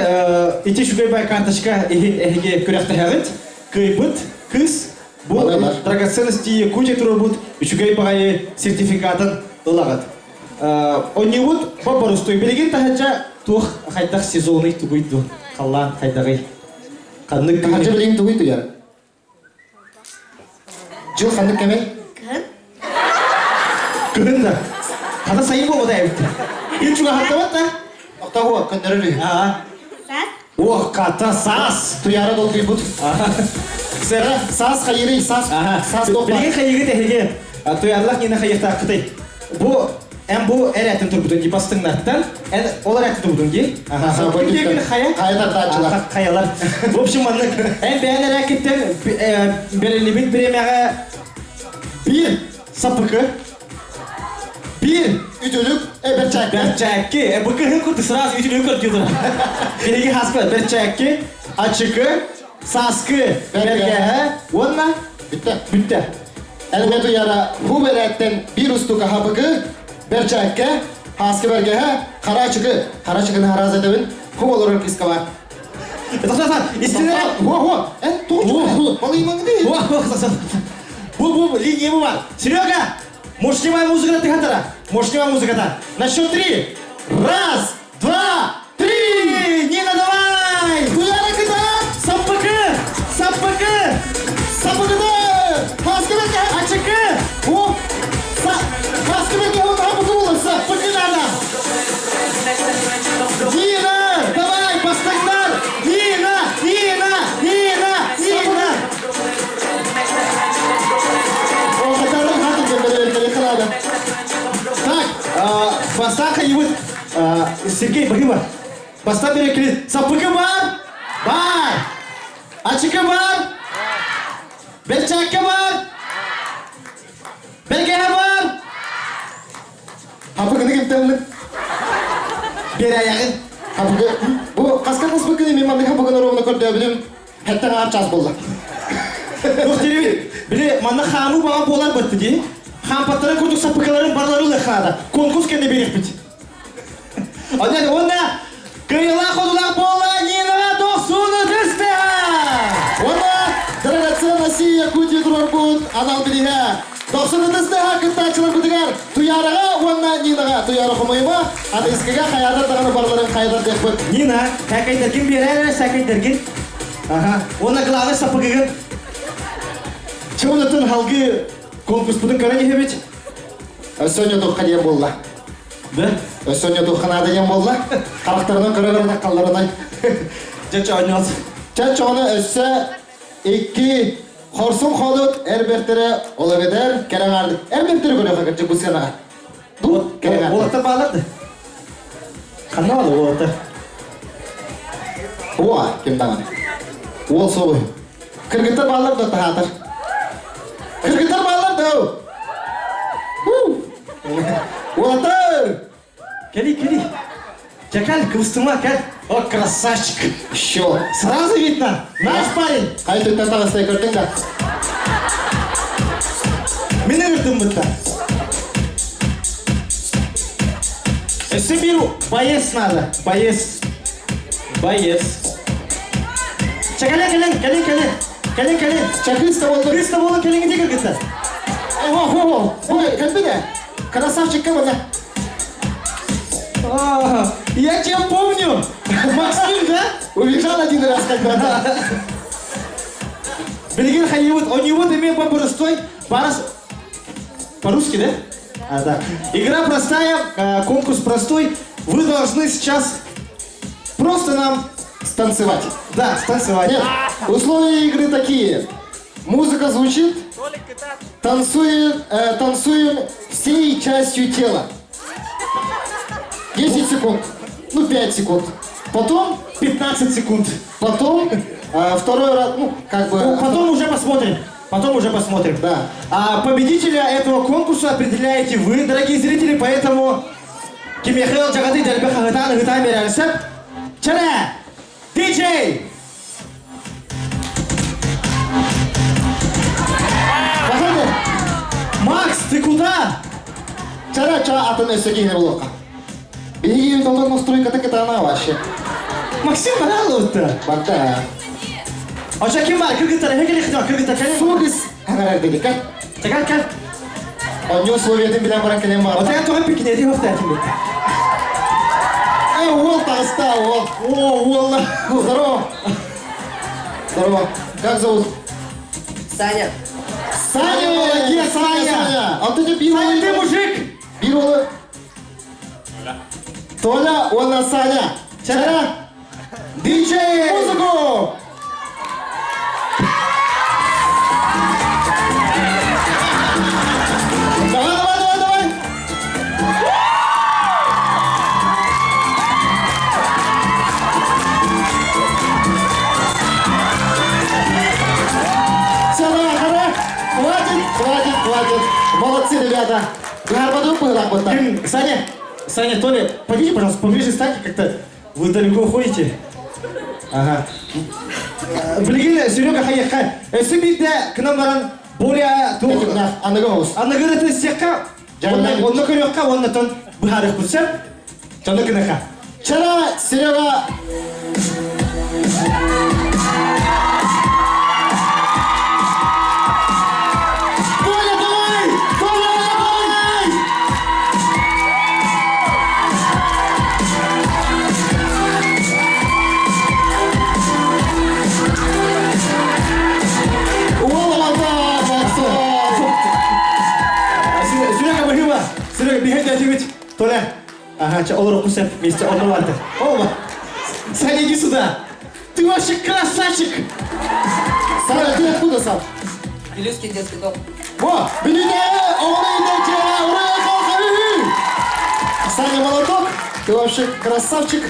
ити үчүгэй бай карточка иһин эһиги күрэхтэһэҕит. Кыайбыт кыыс бу драгоценности Якутия турбут үчүгэй баҕайы сертификатын ылаҕыт. Онньуубут боппорустуй. Билигин таһырдьа туох хайдах сезоный тугуй ду? Халлаан хайдаҕый? Ханнык Таһырдьа билигин тугуй туйар? Дьыл ханнык кэмэй? Кыһын. Кыһын да. Хата сайын буолбата эбит. Ил чугаһаттабат да? Оттоһуо, көннөрөр үһү. Саас. Ох, хата саас! Туйаара долгуйбут. Сера. Саас хайырый, саас. Саас туох Билигин хайыгыт эһиги туйаарлах нина хайыахтааххытый? Бу эн бу эрэтин турбутун дии бастыҥнартан эн ол эрэтин турбутун дии. Аха, бу хайа? Хайа тардааччылар. Хайалар. В общем, маннык эн бэйэн эрээкиттэн бэриллибит бириэмэҕэ биир саппыкы биир үтүлүк бэрчээкки. Бэрчээкки. Бу кыһын курдук сразу үтүлүгү көрдүлэр. Биһиги хаспа бэрчээкки, ачыкы, сааскы, бэргэһэ уонна бүттэ. Бүттэ. Элбэ туяра бу бэрээттэн биир устука хапыкы, бэрчээккэ, хааскы бэргэһэ, хара ачыкы, хара ачыкыны хараас этэбин, ху олорор кыыска бар. Тоқтатан, истине. Во, во, эн тоҕу балыймаңды. Во, во, Бу, бу, линия бу бар. Серега, мощневая музыка тыхатара. Мощневая музыка-то. На счет три. Раз, два, три! Нина, давай! Туяра кыта! Саппыкы! Саппыкы! Саппыкыны! Хаскы бэргэһэ! Ачыкы! О! Хаскы бэргэһэ он хаппыкы буолар! Саппыкы надо! Нина! Давай, бастыҥнар! Нина! Нина! Нина! Нина! О, хатарым хатым кэллэ Так, бастаан хайыбыт Сергей Бахыма. Бастаан берекили саппыкы бар? Бар! Ачыкы бар? Бэрчээккэ бар? Бэргэһэ бар? Хапыкыны кимтэн Бераяҕын. Хапыкы. Бу хаска хаспыкыны мен маннык хапыкыны ровно көрдөөбүтүм. Хэттэн аар час болла. Туох диэбит? Били манна хаамыы баҕа буолар бытты дии. Хаампаттарын курдук саппыкыларын барылары ылыаххаада. Конкурс кэннэ биэриэхпит. Онон уонна кыайыылаах-хотуулаах буолла Нина Дохсуну түстэ! Уонна драгоценности Якутии турарбут анал бириһэ. Дохсуну түстэ кыттааччыларбытыгар Туяраҕа уонна Нинаҕа Туяра хомойума, аныгыскыга хайаатар даҕаны барыларын хайатар диэхпит. Нина, сээкэйдэргин биэрээр сээкэйдэргин. Ага. Уонна главный саппыкыгын. Чуунатын халгы конкурспутун көрөн иһэбит. Өссө туохха диэн буолла. Да? Өссө туохха наада диэн буолла. Харахтарынан көрө-көрө таккалларынан. Чэ чоонньоот. Чэ чоҕону өссө икки хорсун ходут эр бэртэрэ ол эбэтэр кэрэ аҥаардык эр бэртэрэ көрүөххэ кырдьык бу сыанаҕа. Ду кэрэ аҥаардык. Уолаттар баалар да? Ханна баалар уолаттар? Уа, ким даҕаны. Уол суоҕуй. Кыргыттар бааллар да таһаатар. Кыргыттар бааллар да. Уолаттар! Кели, кели. Чекал, кыбыстыма, кел. О, красавчик. Еще. Сразу видно. Наш парень. Хай түттен таҕыстай көрдүҥ да. Мин ыҥырдым бытта. Өссө биир боец надо. Боец. Боец. Чэ, кэлин, кэлин, кэлин, кэлин. Кэлин, кэлин. Чэ, кыыс да буоллун. Кыыс да буоллун, кэлиҥ ити кыргыттар. Ого, ого, кэлбит ээ. Красавчикка бана. Я тебя помню! Максим, да? Убежал один раз когда-то. Билигин хайыбыт, у него имеет простой, барыс... По-русски, да? А, да. Игра простая, конкурс простой. Вы должны сейчас просто нам станцевать. Да, станцевать. Нет, условия игры такие. Музыка звучит, танцуем, танцуем всей частью тела. 10 секунд, ну 5 секунд. Потом 15 секунд. Потом второй раз, ну как бы... Ну, потом уже посмотрим. Потом уже посмотрим. Да. А победителя этого конкурса определяете вы, дорогие зрители, поэтому кимиэхэ ыалдьаҕытый дэлби хаһыытаан ыһыытаан биэрэрсэп. Чэрэ! Диджей! Походу. Макс, ты куда? Чара ча атын өссө киһини булуохха. Биһиги толор настройката кытаана вообще. Максим баралыбыт. Барда. Оча ким бар? Кыргыттар, хекели хитар, кыргыттар, кэлин. Сугыс ханарар дедик. Чакал кал. Онньу условиятын билэн баран кэлэн бар. Отаян тоҕо пикинети хохтаатым бит. Э, уол таҕыста, уол. О, уолла. Здорово. Здорово. Как зовут? Саня. Саня, молодец, Саня, Саня. А ты бил. Саня, ты мужик. Бил. Толя, он на Саня. Чара. Диджей! Музыку! Давай, давай, давай, давай! Все, давай, давай. Хватит, хватит, хватит. Молодцы, ребята. Гарбаду было Саня, Саня, Толя, пойдите, пожалуйста, поближе станьте как-то. Вы далеко уходите. Ага. Билигин Серега хайыахха. Өссө биирдэ к нам баран более Аныгы оҕус. Аныгы сиэххэ. Онно көрүөххэ, оннотон быһаарыахпыт сөп. Чону кыныха. Чара, Серега. Толя, давай! Толя, давай! Уол, Максим! Серега, быһыыба. Серега, бихайда ответь. Толя. Ага, ча, олоруохха сөп, вместе он варты. Оба. Саня, иди сюда. Ты вообще красавчик. Саня, ты откуда сам? Вилюйский детский дом. О, Бүлүүтээҕи оҕону иитээччилэрэ, ура, Саня, молоток, ты вообще красавчик.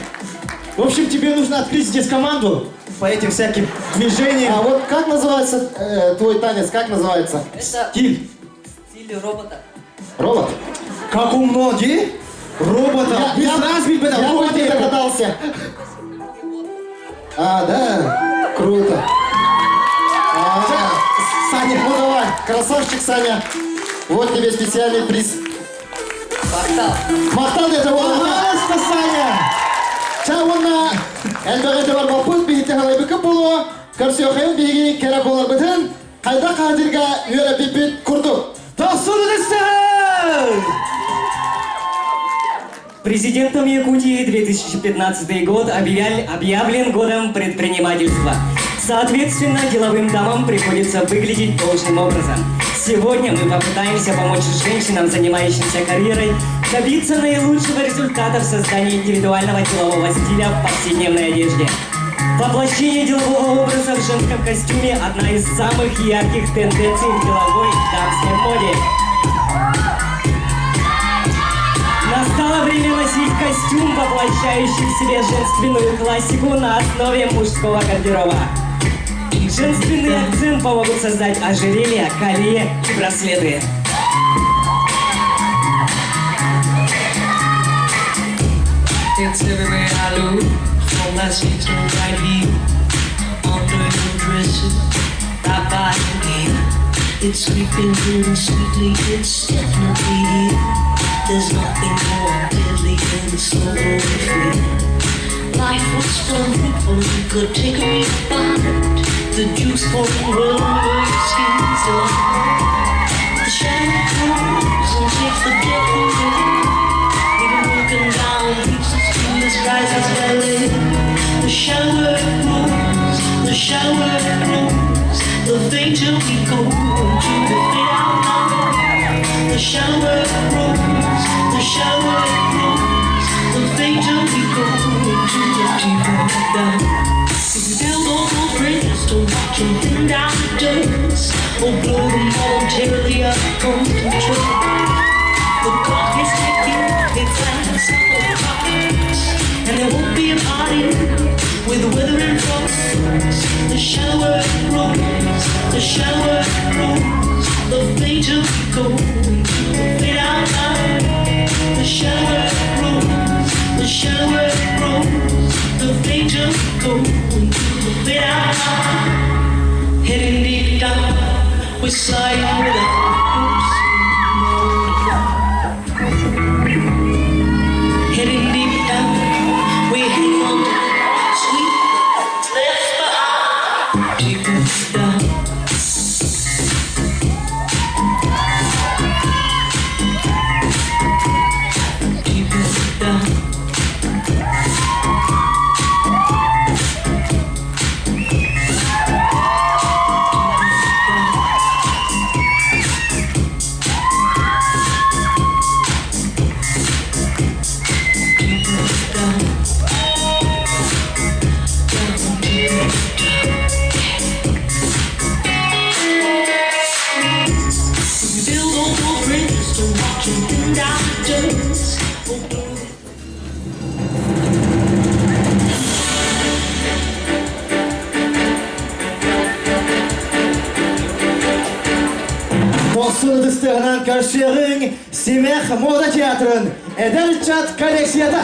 В общем, тебе нужно открыть здесь команду по этим всяким движениям. А вот как называется твой танец, как называется? Это Стиль. стиль робота. Робот? Как умно, ди? Робота. Я, сразу ведь я робот бы не догадался. А, да? Круто. А, Саня, ну давай, красавчик Саня. Вот тебе специальный приз. Махтал. Махтал это вот. Пожалуйста, Саня. Чэ уонна элбэҕи барбаппыт биһиги халайбыкы буолуо көрсүөххэйиҥ биһиги кэрэ куоларбытын хайдах хаһыытыырга үөрэппиппит курдук. Дохсун ытыс! Президентом Якутии 2015 год объявлен годом предпринимательства. Соответственно, деловым дамам приходится выглядеть должным образом. Сегодня мы попытаемся помочь женщинам, занимающимся карьерой, добиться наилучшего результата в создании индивидуального делового стиля в повседневной одежде. Воплощение делового образа в женском костюме – одна из самых ярких тенденций в деловой дамской моде. Настало время носить костюм, воплощающий в себе женственную классику на основе мужского гардероба. Женственный акцент помогут создать ожерелья, колье и браслеты. It's everywhere I look, from my seat to right here, under your dresser, right by your ear. It's creeping in sweetly, it's definitely here. There's nothing more deadly than the slow growing fear. Life was fruitful, you could take a real bite. The juice pouring well over your skin's delight. The shadow comes and takes the death away. Leaving broken down pieces to this shallower it grows, the fainter we go into the fade out line. The shallower it grows, the shallower it grows, the fainter we go into the deeper down. If you build all those bridges to watch them thin down to dust, or blow them momentarily out of control. The clock is ticking, it's last o'clock, and there won't be a party with the weather in front. The shallower it grows, the shallower it grows, the fainter we go into the fade out line. The shallower it grows, the shallower it grows, the fainter we go into the fade out line. Heading deep down, we're sliding without hopes. Heading deep down, we hang on to sweet what's left behind. Deeper down. Deeper down. We build all those bridges to watch them thin down to dust. Oh, blow Дохсун ытыстыгынан көрсүөҕүҥ Симэх мода театрын эдэр ыччат коллекцията.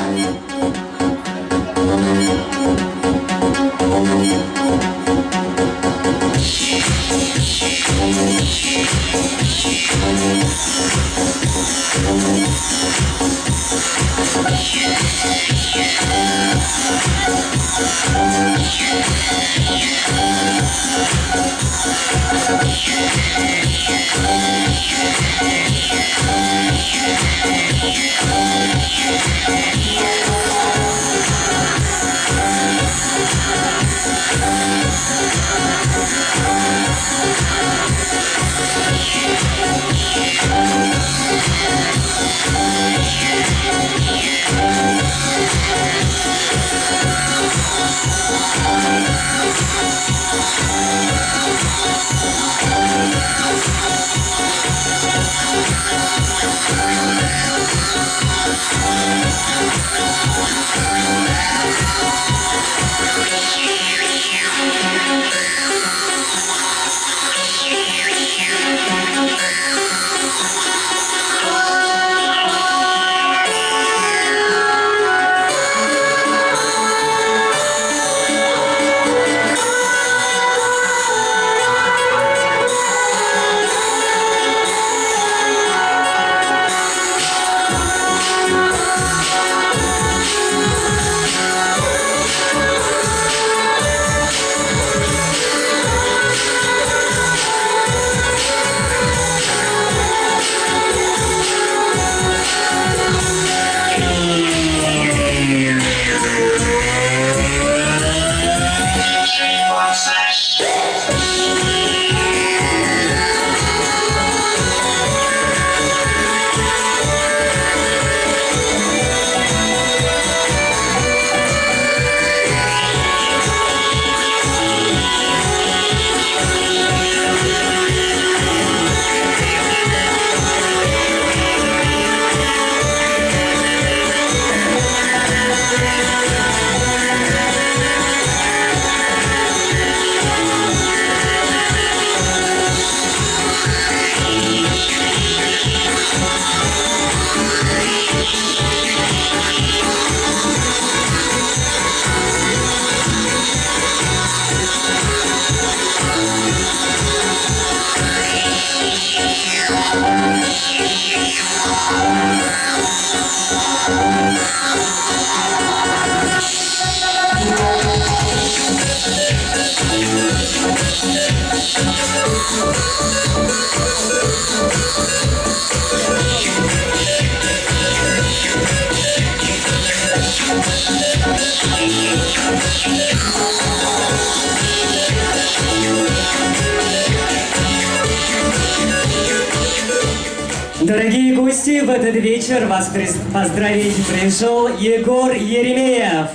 Дорогие гости, в этот вечер вас поздравить пришел Егор Еремеев.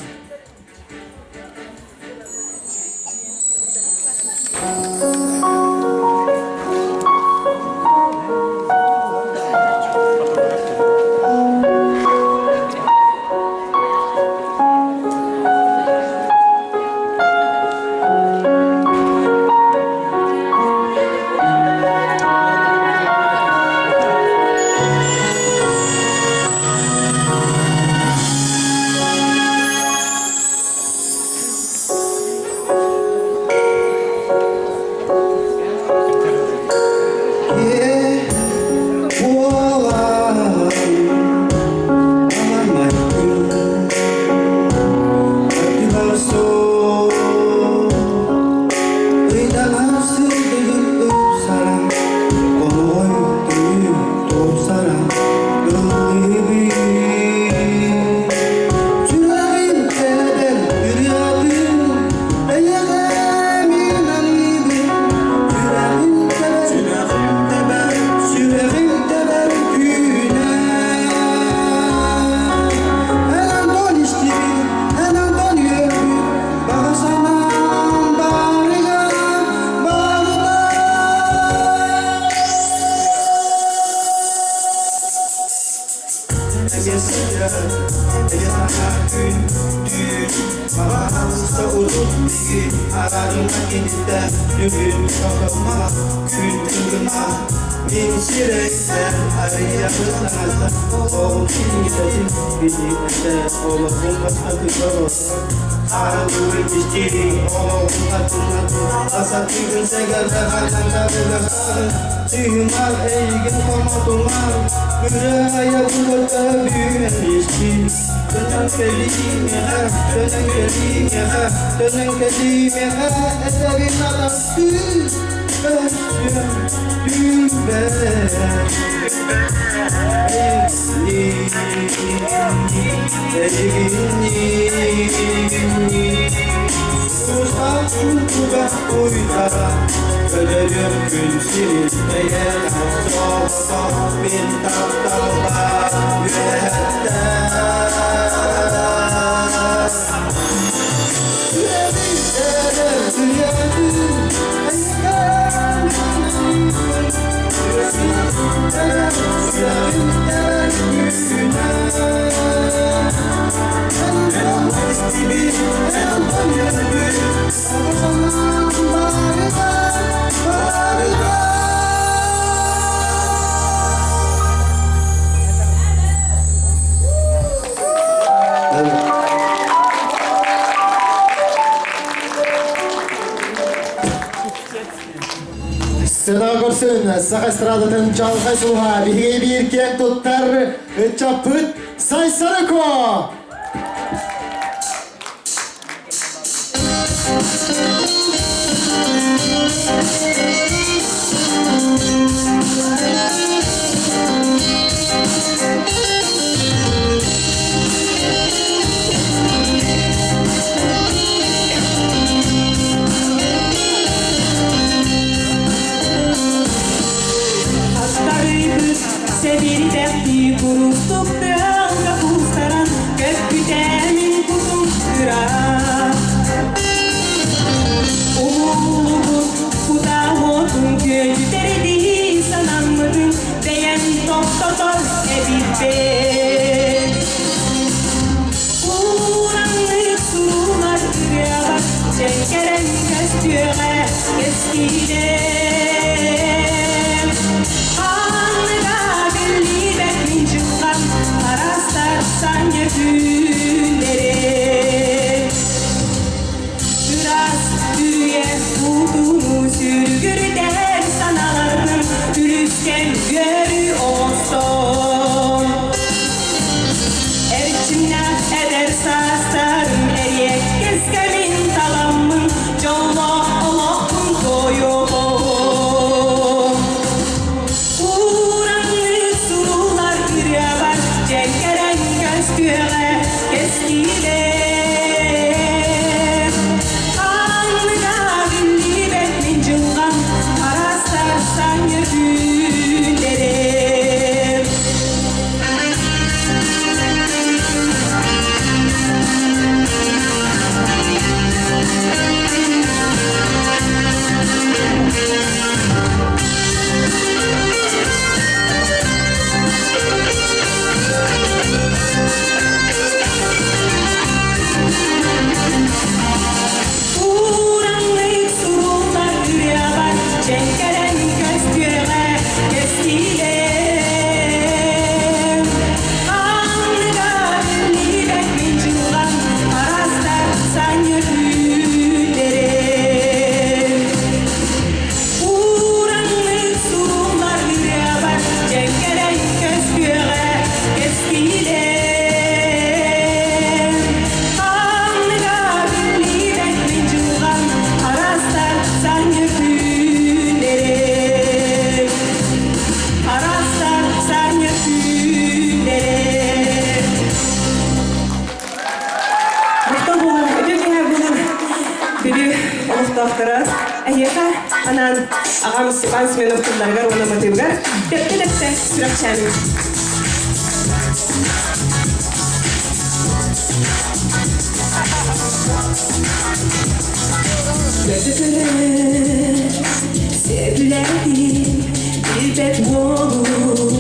Сена көрсүн, саха эстрадатын чалхай сулха, биһиги биир киэн туттар ыччаппыт Сайсарыко! Аттарыыбыт сэбирдэхтии курустук тыалга куустаран көппүтэ мин кутум ыраах. Умуллубут кутаа уотун күөдьүтэрдии санаммытын бэйэм тохтотор эбиппин. Уураннык суруунар ырыабар дьэҥкэрэн көстүөҕэ кэскилэм. Ханныга биллибэт мин дьылҕам араастар санньа түүннэрим. Ыраас үйэ уутунуу сүргүрдэр санааларым үлүскэн үөрүү оҥостон. Эрчимнээх эдэр саастарым эриэккэс кэмин таламмын дьоллоох олохпун туойуоҕум. олохтоохторо, эһиэхэ анаан аҕам Степан Семенов тылларыгар уонна матыыбыгар тэптэ-тэптэ сүрэхчээним. Көтүтүлэр, сөбүлээтим, билбэт уолум,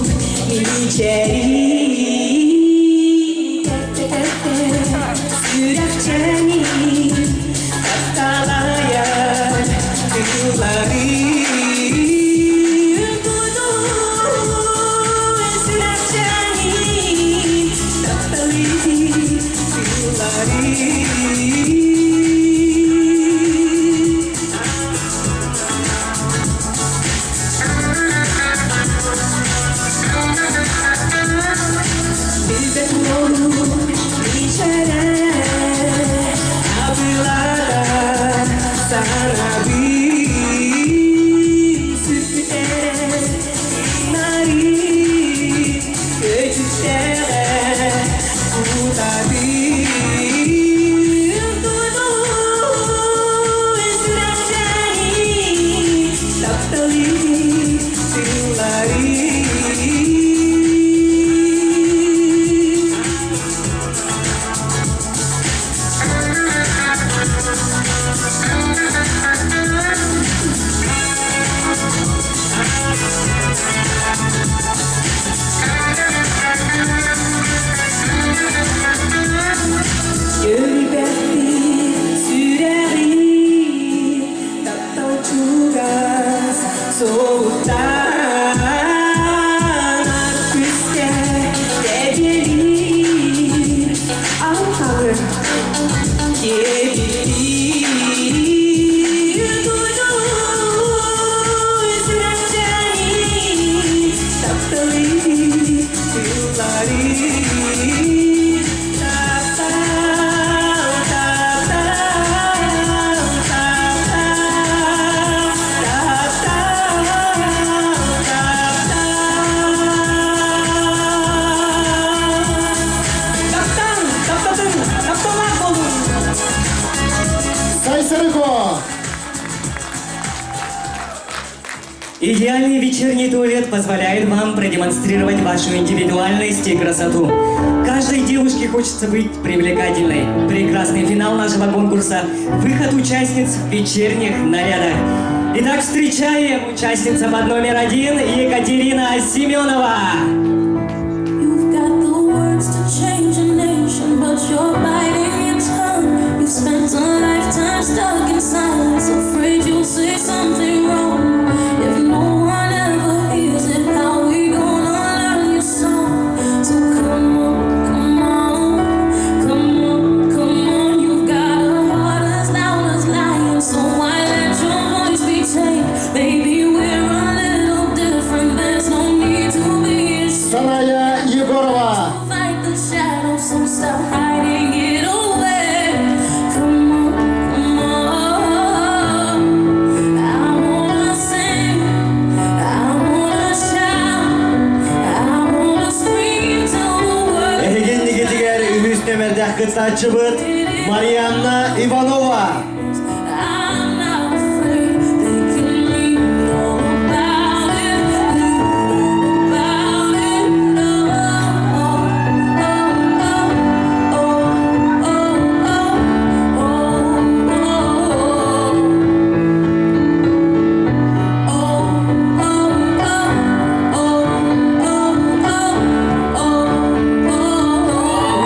мичээрии. Тэптэ-тэптэ, сүрэхчээним, тапталайар тылларым. Тутуу, сүрэхчээним, тапталыы тылларым. Билбэт уолум мичээрэ, абылатар санабын сүппүтэрэ нарыы көтүттэҕэ кутабын тутуу сүрэхчээним тапталы тыллары. Өлбэппин сүрэҕим таптал чугас суолтан күүскэ тэбиэлиир алҕаһы киэбирдиир тутуу сүрэхчээним тапталы тыллары таптал таптал таптал таптал таптал таптаң таптатын тапталаах буолуҥ. Сайсарыко! Идеальный вечерний туалет позволяет вам продемонстрировать вашу индивидуальность и красоту. Каждой девушке хочется быть привлекательной. Прекрасный финал нашего конкурса – выход участниц в вечерних нарядах. Итак, встречаем участница под номер 1 Екатерина Семенова. You've got the words to change a nation, but you're biting your tongue. You've spent a lifetime stuck in silence, afraid you'll say something wrong. If no one ever hears it, how we gonna learn your song? So come on, come on, come on, come on. You've got a heart as loud as lion, so why let your voice be tamed? Baby, we're a little different. There's no need to be ashamed. Саная Егорова! Fight the shadows, so stop hiding it away. Come on, come on. I wanna sing, I wanna shout, I wanna scream till the world. Эһиги иннигитигэр үһүс нүөмэрдээх кыттааччыбыт Марианна Иванова. I'm not afraid. They can read all about it, read all about it. Oh, oh, oh, oh, oh, oh, oh, oh, oh, oh, oh, oh.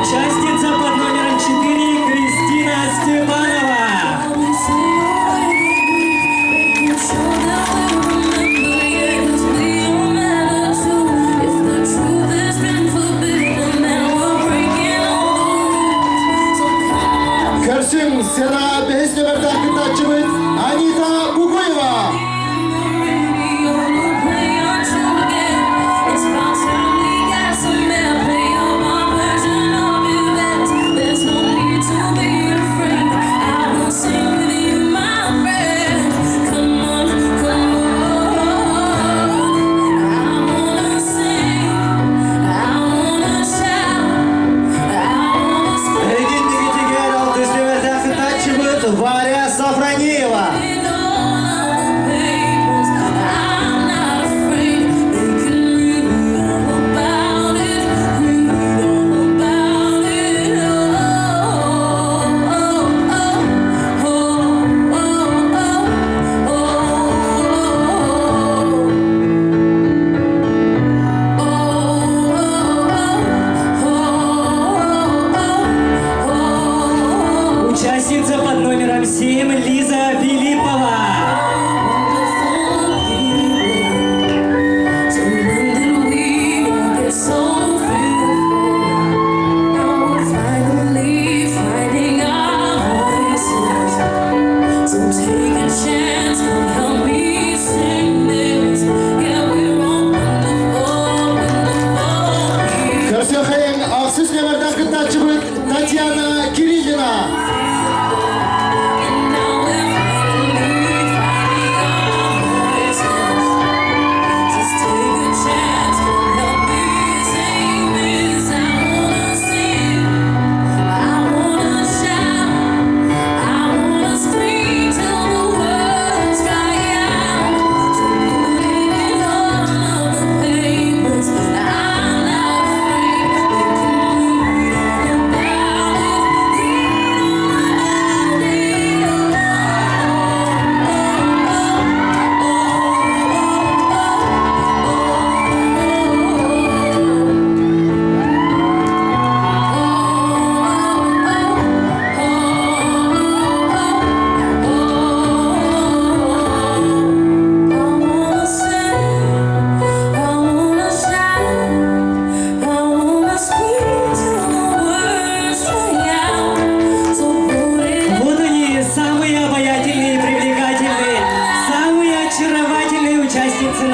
Участница под номером 4 Кристина Степанова.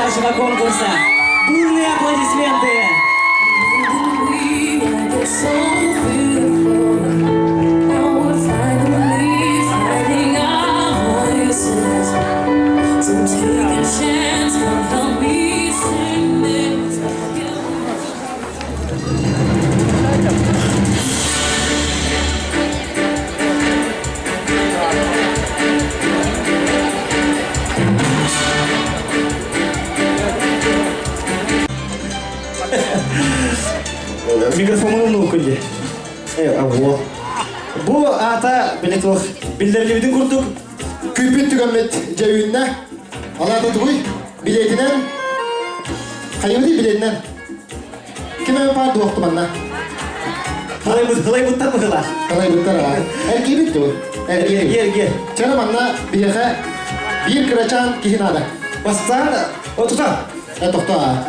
нашего конкурса. Бурные аплодисменты! Микрофонун нуукулли. Э, або. Бу ата билет биллерилибитин курдук Күүпүт түгэммит дьэүүннэ. Алаата тугуй? Билетинэн. Хайыбыты билетинэн. Ким эми паар дуохту манна? Халайбыттар быһылаах. Халайбыттар аа. Эргийбит дуо? Эргий, эргий. Чара манна биһиэхэ биир кырачаан киһи наада. Бастаан отута. Э, тохто аа.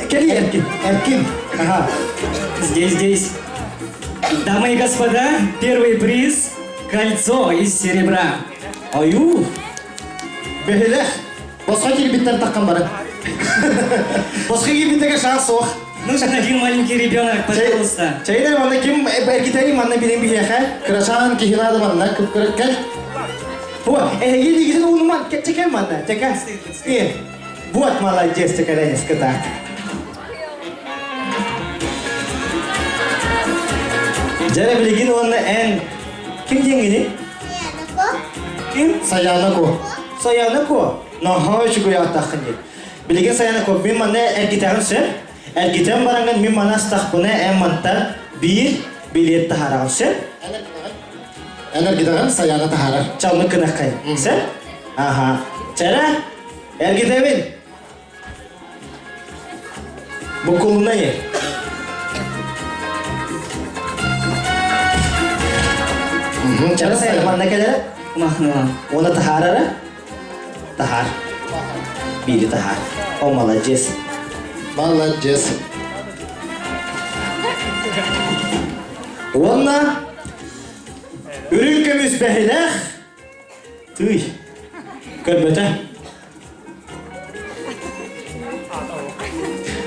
Кели Эркин. Эркин. Ага. Здесь, здесь. Дамы и господа, первый приз – кольцо из серебра. Аю. Бэһилэх. Босхо киирбиттэр таххан бары. Босхо киирбиттэгэ шанс суох. Нужен один маленький ребенок, пожалуйста. Чайдар манна ким эргитэри манна билин биһиэхэ. Кырачаан киһи наада манна кып-кыра кэл. О, эһиги лигитин уунуман чекэ манна, чекэ. Вот молодец, чекэ так. Дьэрэ билигин уонна эн ким диэҥҥиний? Ким? Саяна Ко. Саяна Ко. Наһаа үчүгэй ааттааххын дии. Билигин Саяна Ко мин манна эргитэҕин сөп. Эргитэн бараҥҥын мин маны астахпына эн мантан биир билиэт таһаараҕын сөп. Эн эргитэҕин Саяна таһаарар. Чалмык гынаххай. Сөп? Аха. Чара, эргитэбин. Букулунай. Чара сайын манна кэлэрэ? Махныла. Оны таһаарара? Таһаар. Биири таһаар. О, молодец. Молодец. Уонна үрүҥ көмүс бэһилэх Тыый. Көрбөтө.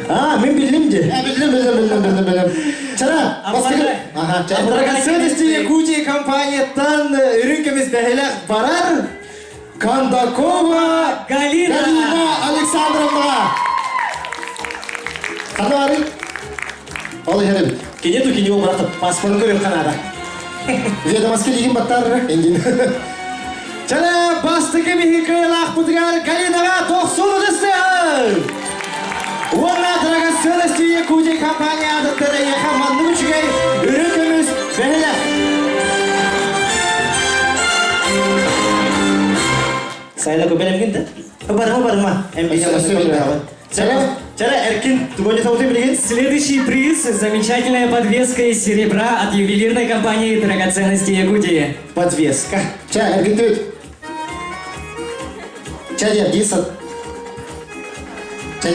А, мин биллим де. Биллим, биллим, биллим, биллим, биллим. Чара, бастакы. Ага, чара. Драгоценности Якутии компанияттан үрүҥ көмүс бэһилэх барар Кондакова Галина! Галина Александровна! Ханары? Ол иһэр эбит. Кини ту кини обраты паспорт көрүм канада. Ведомостки лигин баттар эндин. Чара бастакы биһи кыайылаахпытыгар Галинаҕа тохсун ытыстыһын! Уонна драгоценности Якутии компания аатыттан эйиэхэ маннык үчүгэй үрүҥ көмүс бэһилэх! Сайла көбелемгин да? Барыма барыма. Чара Эркин, Следующий приз – замечательная подвеска из серебра от ювелирной компании «Драгоценности Якутии». Подвеска. Ча, Эркин тут. Ча, я дисат. Ча,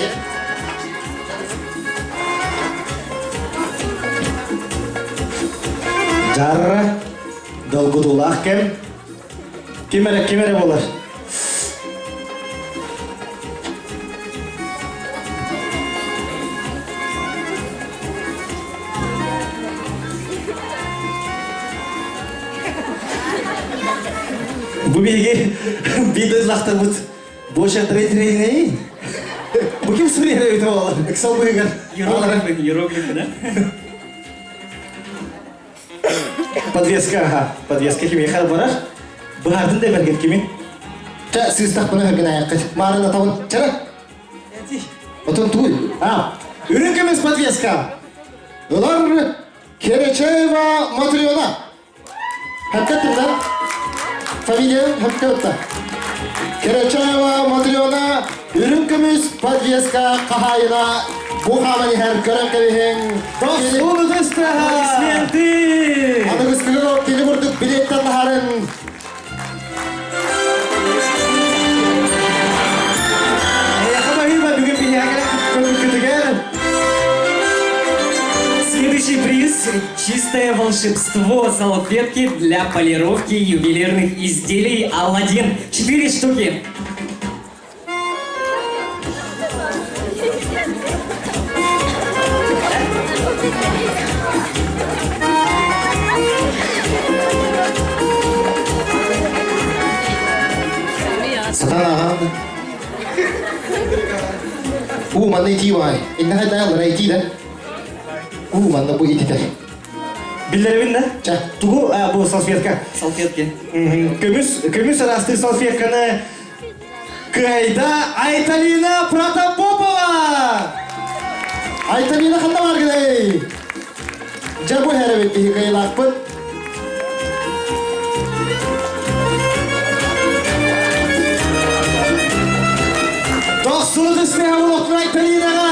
Жарра, долгутуулаах кэм. Ким эрэ, ким эрэ буолар. Бу биһиги биир дойдулаахтарбыт больше тренериней. Бу ким суруйар эбит буолар? Ыксал быһыгар. Иероглифы, иероглифы, да? Подвеска, ага. Подвеска кимиэхэ барар. Быһаардын да бэргэн кимин? Чэ, сыыстахпына хөргүн айаккыт. Маарын атабын. Чара. Отон туй. А, үрүҥ көмүс подвеска. Ылар Керечеева Матрена. Хаккаттым да? Фамилия хаккатта. Керечеева Матрена үрүҥ көмүс подвеска хаһаайына бу хааман иһэр көрөн кэбиһиҥ. Дохсун ытыстаһа! Аплодисменты! Аныгыскыга кини курдук билиэттэн таһарын Эйэхэ баһыыба бүгүн биһиэхэ көмүккүтүгэр Следующий приз – чистое волшебство салфетки для полировки ювелирных изделий «Аладдин». Четыре штуки. Сатан ааҕаан да. Уу, манна итии баай. Инна хайдааллара итии да. Уу, манна бу ититэр. Биллэребин да? Ча. Тугу бу салфетка? Салфетки. Көмүс, көмүс араастыы салфетканы кыайда Айталина Протопопова! Айталина ханна бар гынай? Дьэ бу хэрэбит биһи кыайылаахпыт. Тохсулу түсмэһэ болуктун Айталинаҕа!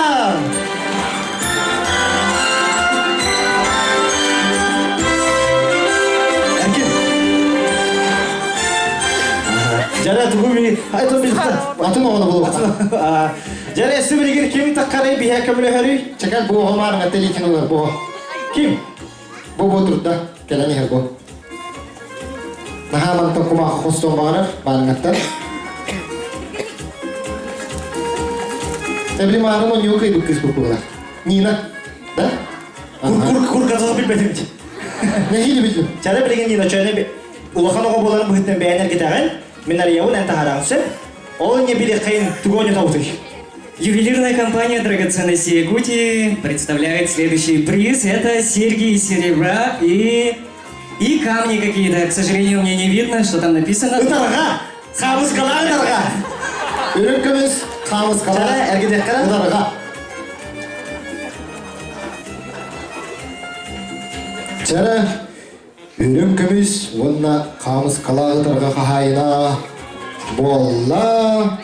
Дьара тугу би айтон билта. Атын оҕону булуохха. Дьара эссе билигин ким таккарай биһэ көмөлөһөрүй? Чекал бу оҕо маарыҥа теликин ылар бу. Ким? Бу бу турда кэлэн иһэр бу. Наһаа мантан кумаахы хостон баҕарар баарыҥаттан. Эбили маарын онньуу кыйбыт кыыс буолар. Нина, да? Кур кур кур казах билбэтим. Нэһиили билдим. Чара билигин Нина чөне улахан оҕо буоларын быһыттан бэйэн эргитэҕин, мин арыйабын эн таһараҕын сөп. Ол не билиэххин тугу ойнотобутуй? Ювелирная компания «Драгоценности Якутии» представляет следующий приз. Это серьги из серебра и, и камни какие-то. К сожалению, мне не видно, что там написано. Ытарҕа! Хаамыскалаах ытарҕа! Үрүҥ көмүс хаамыскалаах Чара эргитэххэ ытарҕа. Чара үрүҥ көмүс уонна хаамыскалаах ытарҕа хаһаайына буолла.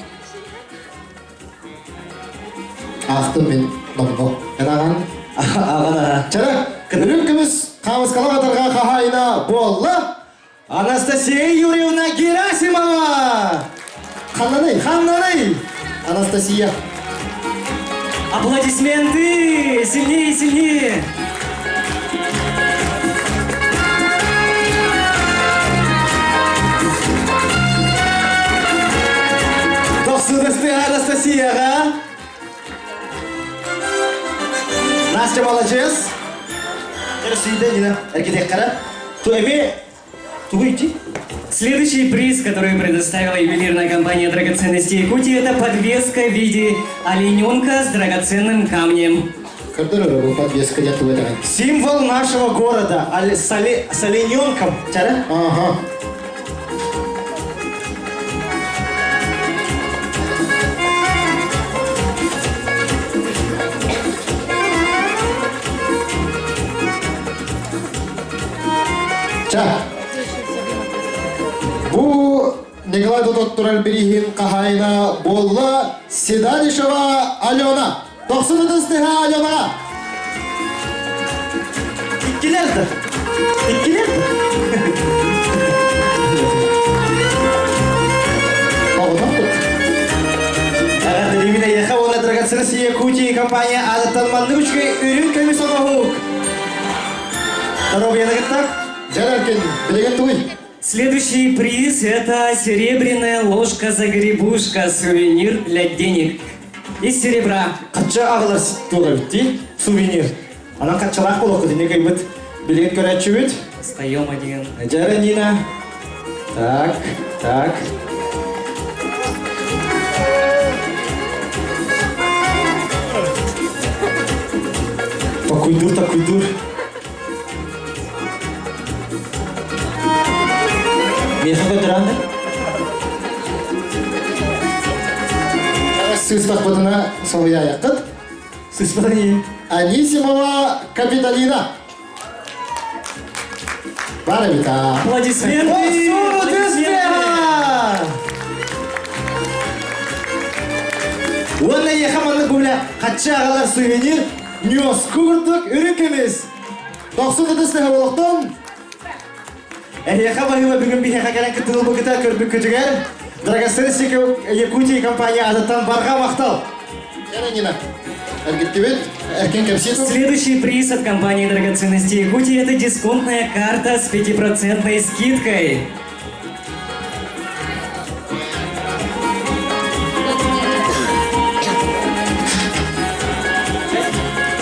Аахтым мин номно. Эн аҕан? Аҕан аха. Чара үрүҥ көмүс хаамыскалаах ытарҕа хаһаайына буолла. Анастасия Юрьевна Герасимова! Ханнаный? Ханнаный! Анастасия. Аплодисменты! Сильнее, сильнее! Дохсудасты Анастасияға! Настя молодец! Сүйді, Нина, әркетек қара. Ту эми тугу ити? Следующий приз, который предоставила ювелирная компания «Драгоценности Якутии», это подвеска в виде олененка с драгоценным камнем. Көрдөрөр бу подвеска дьэ туга Символ нашего города, с, с олененком. Чара? Ага. Ча. Бу Николай Тототтурар бириһин хаһаайына буолла Седанишева Алена. Тохсун ытыстыха Алена! Иккилер да. Иккилер да. Ағар Эйэхэ уонна Драгоценности Якутии компания аатыттан маннык үчүгэй үрүҥ көмүс оҥоһук. Доруобуйаны кытта. Дьэрэркин, билигин тугуй? Следующий приз – это серебряная ложка-загребушка, сувенир для денег. Из серебра. Хачча аҕалар туора битти, сувенир. Анан хаччалаах болуохха дини кыйбыт. Билигин көрөөччүбүт. Остаем один. Дьэрэ Нина. Так, так. Такуйдур, такуйдур. Миэхэ көтөрөн Сыыстахпытына соһуйаайаххыт. Сыспатан Анисимова Капитолина. Бар эбит аа. Аплодисменты! Уонна эйиэхэ маннык бу хачча аҕалар сувенир ньуоску курдук үрүҥ көмүс. Дохсун ытыс олохтон. Эһиэхэ баһыыба бүгүн биһиэхэ кэлэн кыттылбыкыта көрбүккүтүгэр Драгоценности Якутии компания аатыттан барҕа махтал! Нина, эргиттибит, эркин кэпсиэ Следующий приз от компании «Драгоценности Якутии» – это дисконтная карта с 5% скидкой.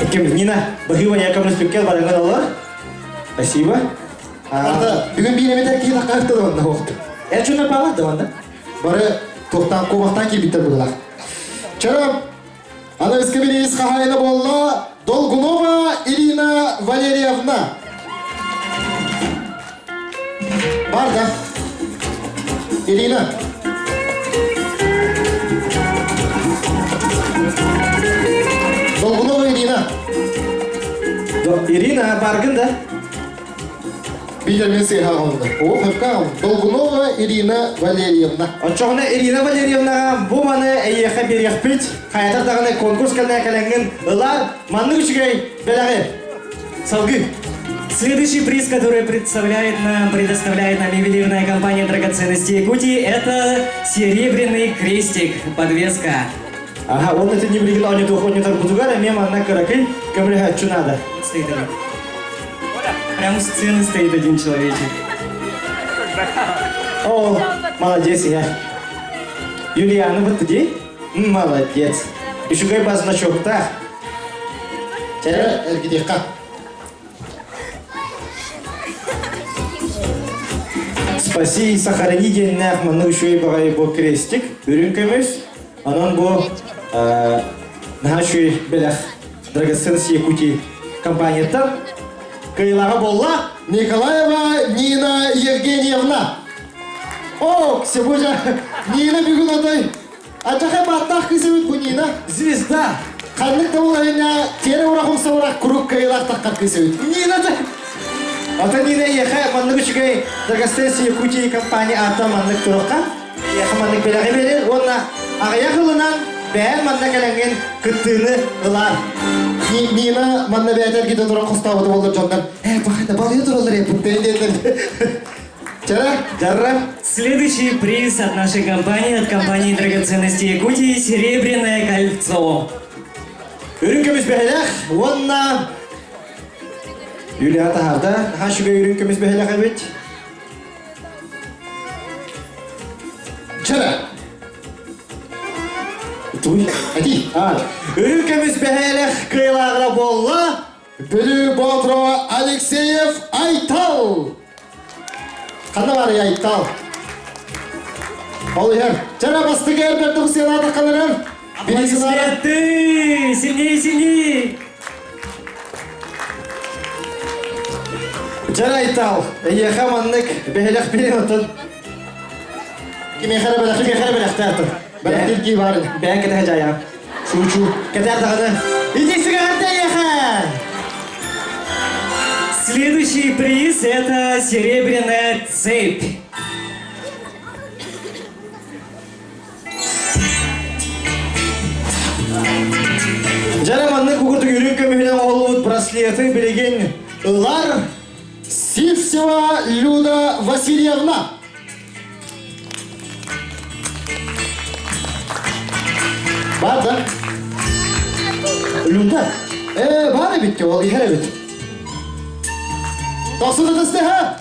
Ким Нина, баһыыба якобы түккел барыгын алар. Спасибо. Арда бүгүн биир эмит эркин аккаахта да онна оқты. Эр чуна паалар да онда. Бары Туохтаан куобахтаан киирбиттэр быһыылаах. Чөрөм, аныгыскы бириис хаһаайына буолла Долгунова Ирина Валерьевна. Бар да. Ирина. Долгунова Ирина. Ирина, баргын да? Билер мен сыйха онда. О, хөпкә Долгунова Ирина Валерьевна. Оччоҕуна Ирина Валерьевнаҕа бу маны эйиэхэ биэриэхпит. Хайатар даҕаны конкурс кэннэ кэлэҥҥин ылар. Маннык үчүгэй бэлэҕи. Салгыы. Следующий приз, который представляет нам, предоставляет нам ювелирная компания «Драгоценности Якутии», это серебряный крестик, подвеска. Ага, он это не билигин оонньотуох оонньотор бутугар эмиэ манна кыракый көмөлөһөөччү надо. Вот стоит один. Прямо у сцены стоит один человечек. О, молодец я. Юлиана, вот ты Молодец. Үчүгэй бас значоктаах. Чэ, эргитиэххэ. Спаси и сохрани диэннээх маннык үчүгэй баҕайы бу крестик, үрүҥ көмүс. Онон бу наһаа үчүгэй бэлэх Драгоценность Якутии компанияттан кыайыылааҕа буолла. Николаева Нина Евгеньевна. О, сегодня Нина бүгүн отой. Ачахай бааттаах кыыс эбит бу Нина. Звезда. Ханнык да булайына тере урахым сабырах курук кыайылаах таххар кыыс эбит. Нина да. Ата Нина эйиэхэ маннык үчүгэй Драгоценность Якутии компания аата маннык турукка. Эйиэхэ маннык бэлэҕи биэрэр уонна аҕыйах ылынан бэйэҥ манна кэлэҥҥин кыттыыны ылаар. Нина манна бэйэтэ эргитэ туран хостообута буоллар дьоннор «Э, бахайда балыйа тураллар э, путтайын» диэннэр. Чара, Жарра. Следующий приз от нашей компании, от компании «Драгоценности Якутии» «Серебряное кольцо». Үрүҥ көмүс бэһэлэх уонна Юлия таһаарда. Наһаа үчүгэй үрүҥ көмүс бэһэлэх эбит. Чара. Туй. Эти. А, үрүҥ көмүс бэһэлэх кыайыылааҕа буолла. Бүлүү Боотура Алексеев Айтал. Ханна бар Айтал? Ол иһэр. Чара бастыгы эрбэрди бу таххаларар. Аплодисменты! Сильнее, сильнее! Чара Айтал, эйиэхэ маннык бэһэлэх биэрэн отон. Кимиэхэ эрэ бэлэх. Кимиэхэ эрэ бэлэхтээтин. Бэлэхтиир кии баар. Бэйэҥ кэтэһэ дьайаҕын. Шучу. Кэтээр даҕаны. Иди сигаретте эйиэхэ! Следующий приз – это серебряная цепь. Дьэ маннык курдук үрүҥ көмүһүнэн оҥоһуллубут браслеты билигин ылар Сивцева Люда Васильевна. Бар да? Люда. Э, бар эбит ол иһэр эбит. Тохсун ытыстыха.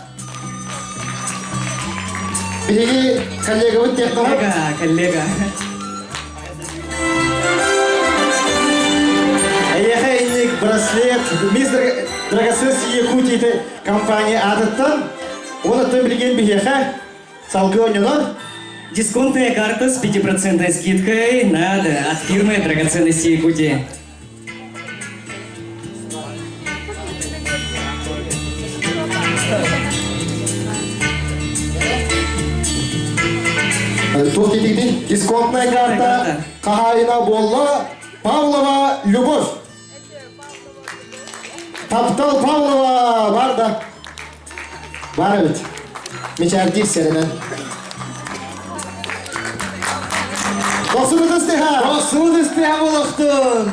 Биһиги коллегабыт технолог. Коллега, коллега. Эйиэхэ инник браслет Мисс Драгоценности Якутии компания аатыттан уонна билигин биһиэхэ салгыы оонньонор Дисконтная карта с 5% скидкой на, от фирмы «Драгоценности Якутии». Туох диэтигитий? Дисконтная карта хаһаайына буолла Павлова Любовь. Таптал Павлова бар да. Бар эбит. Мичээрдиир сэрэнэн. Дохсун ытыстыха! Дохсун ытыстыха болохтун!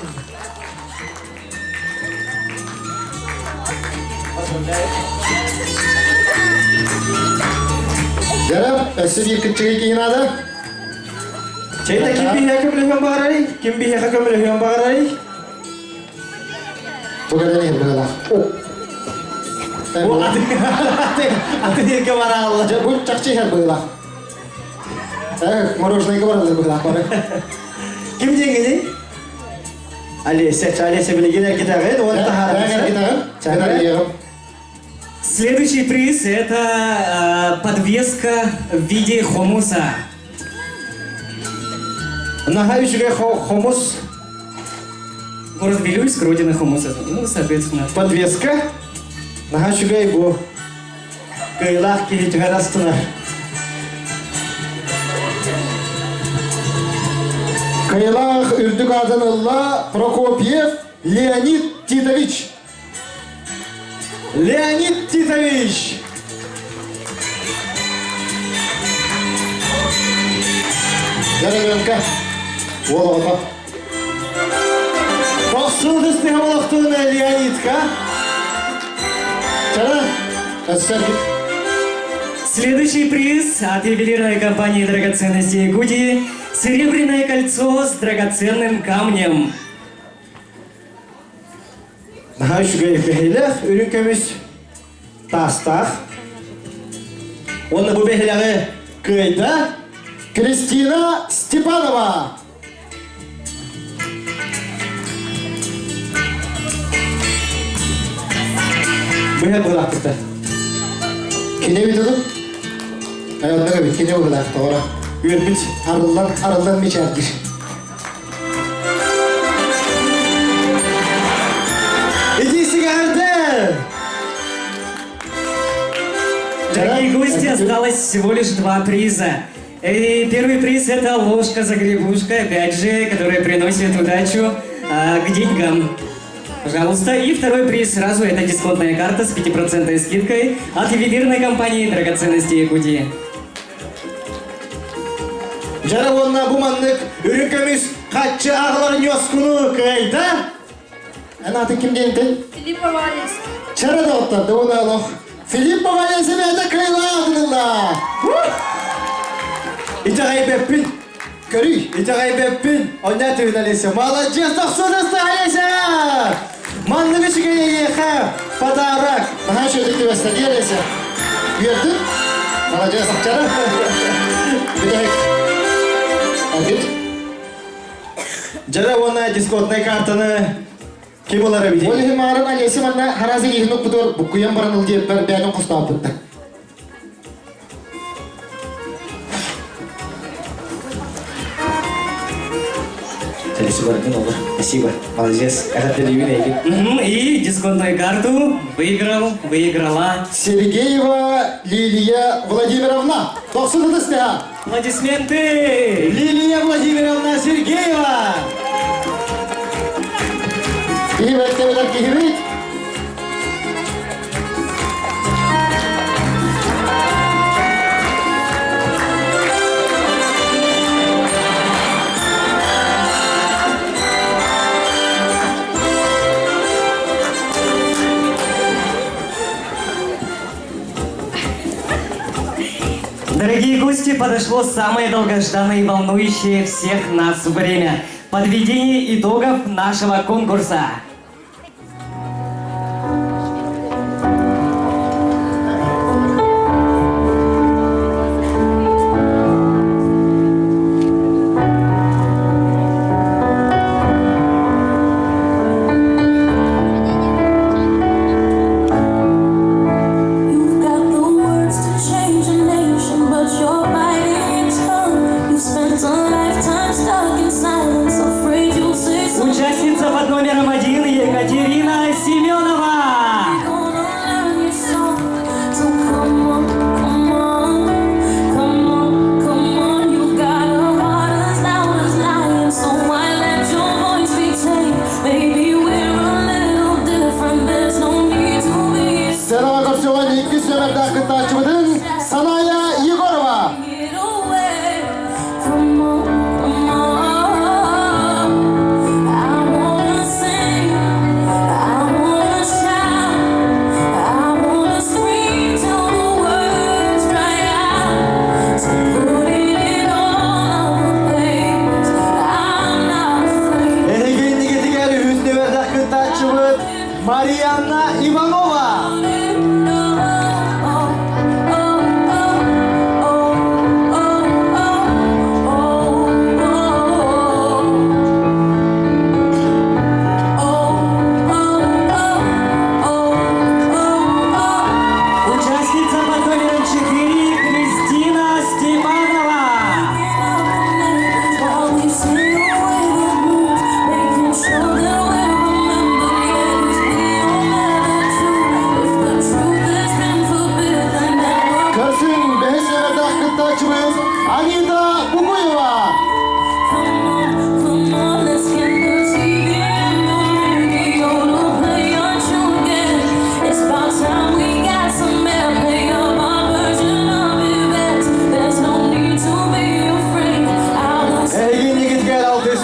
Жарап, өссө биир кыччыгый киһи наада. Чэйдэ ким биһиэхэ көмөлөһүөн баҕарарый? Ким биһиэхэ көмөлөһүөн баҕарарый? Бу кэлэн иһэр быһыылаах. Бу атын сиргэ бараалла. Дьэ, бу чахчы иһэр быһыылаах. Э, мороженайга бараллар быһыылаах бары. Ким диэҥҥиний? Олеся, Олеся билигин эргитэҕин уонна таһаарар. Эргитэҕин. Следующий приз это подвеска в виде хомуса. Наһаа үчүгэй хомус. Город Вилюйск, родина хумуса. Ну, соответственно. Подвеска. Наһаа үчүгэй бу. Кыайлаах киһи түһэр астынар. Кыайлаах үрдүк аатын ылла Прокопьев Леонид Титович. Леонид Титович! Дорогенко, уол оҕото. Тохсун тыстыһа олохтуун Леонидка. Чара, өссө Следующий приз от ювелирной компании драгоценности Якутии – серебряное кольцо с драгоценным камнем. Наһаа үчүгэй бэһилэх үрүҥ көмүс таастаах. Уонна бу бэһилэҕи кыайда Кристина Степанова. Быһа быһылаахтыктар. Кини эбит удут? Айоннар эбит, кини быһылаах тоҕора. Үөрбүт. Арыллан, арыллан мичээрдир. Иди сигарды! Дорогие гости, осталось всего лишь два приза. И первый приз это ложка-загребушка, опять же, которая приносит удачу к деньгам. Пожалуйста. И второй приз сразу это дисконтная карта с 5% скидкой от ювелирной компании «Драгоценности Якутии». Дьара уонна бу маннык үрүҥ көмүс хаччы аҕалар ньуоскуну кыайда. Эн атын ким диэнтэй? Филиппова Олеся. Чара доҕоттор, дуона олох. Филиппова Олеся бэйэтэ кыайла Итэҕэйбэппин. Көрүй. Итэҕэйбэппин. Онньа түһүн Олеся. Молодец, тохсун Олеся! Маннык үчүгэй эйиэхэ подарок. Наһаа үчүгэйдик түбэстэ дии Олеся. Үөрдүн? Молодец, Чара. Бүтэһик. Аргыт. Дьара уонна дискотнай картаны ким ылар эбитий? Ол иһин маарын Олеся манна хараас илииһин укпутугар буккуйан баран ыл диэппэр бэйэтин хостооппутта. Спасибо. Молодец. Эҕэрдэлиибин эйигин. И дисконтную карту выиграл, выиграла Сергеева Лилия Владимировна. Тохсун ытыстыха. Аплодисменты! Лилия Владимировна Сергеева! Киһи бэртэ киһибит. Дорогие гости, подошло самое долгожданное и волнующее всех нас время – подведение итогов нашего конкурса. You've got the words to change a nation, but you're biting your tongue. You've spent a lifetime stuck in silence, afraid you'll say something. Участница под номером один Екатерина Семенова. Gonna learn your song. So come on, come on, come on, come on. You've got a heart as loud as lion, so why let your voice be tamed? Maybe we're a little different. There's no need to be. Сценаҕа көрсөҕөн иккис нүөмэрдээх кыттааччыбытын Саная Егорова. Get away. Come on, come on. I wanna sing.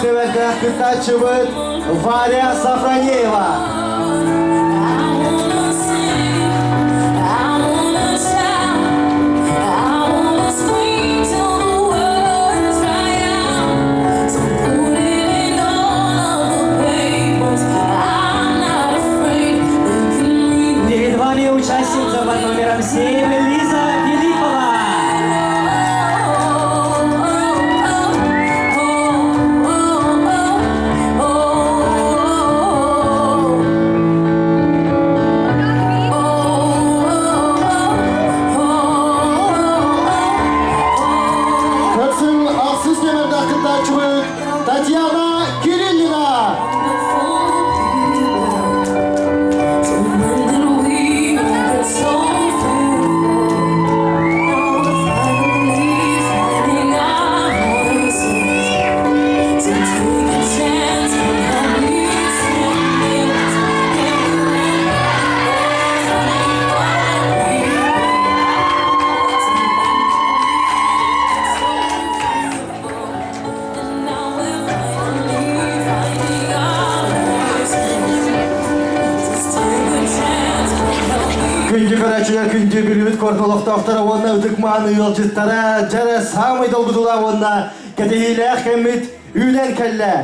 нүөмэрдээх кыттааччыбыт Варя Сафронеева. Перед вами участница под номером 7 Лиза Филиппова. Көрсүн ахсыс нөмірді кыттааччыбыт Татьяна Кириллина. Күндү көрөөчүлэр, күндү Бүлүүбүт куорат олохтоохторо уонна ытык-мааны ыалдьыттара дьэрэ саамай долгутуулаах уонна кэтэһиилээх кэммит үүнэн кэллэ.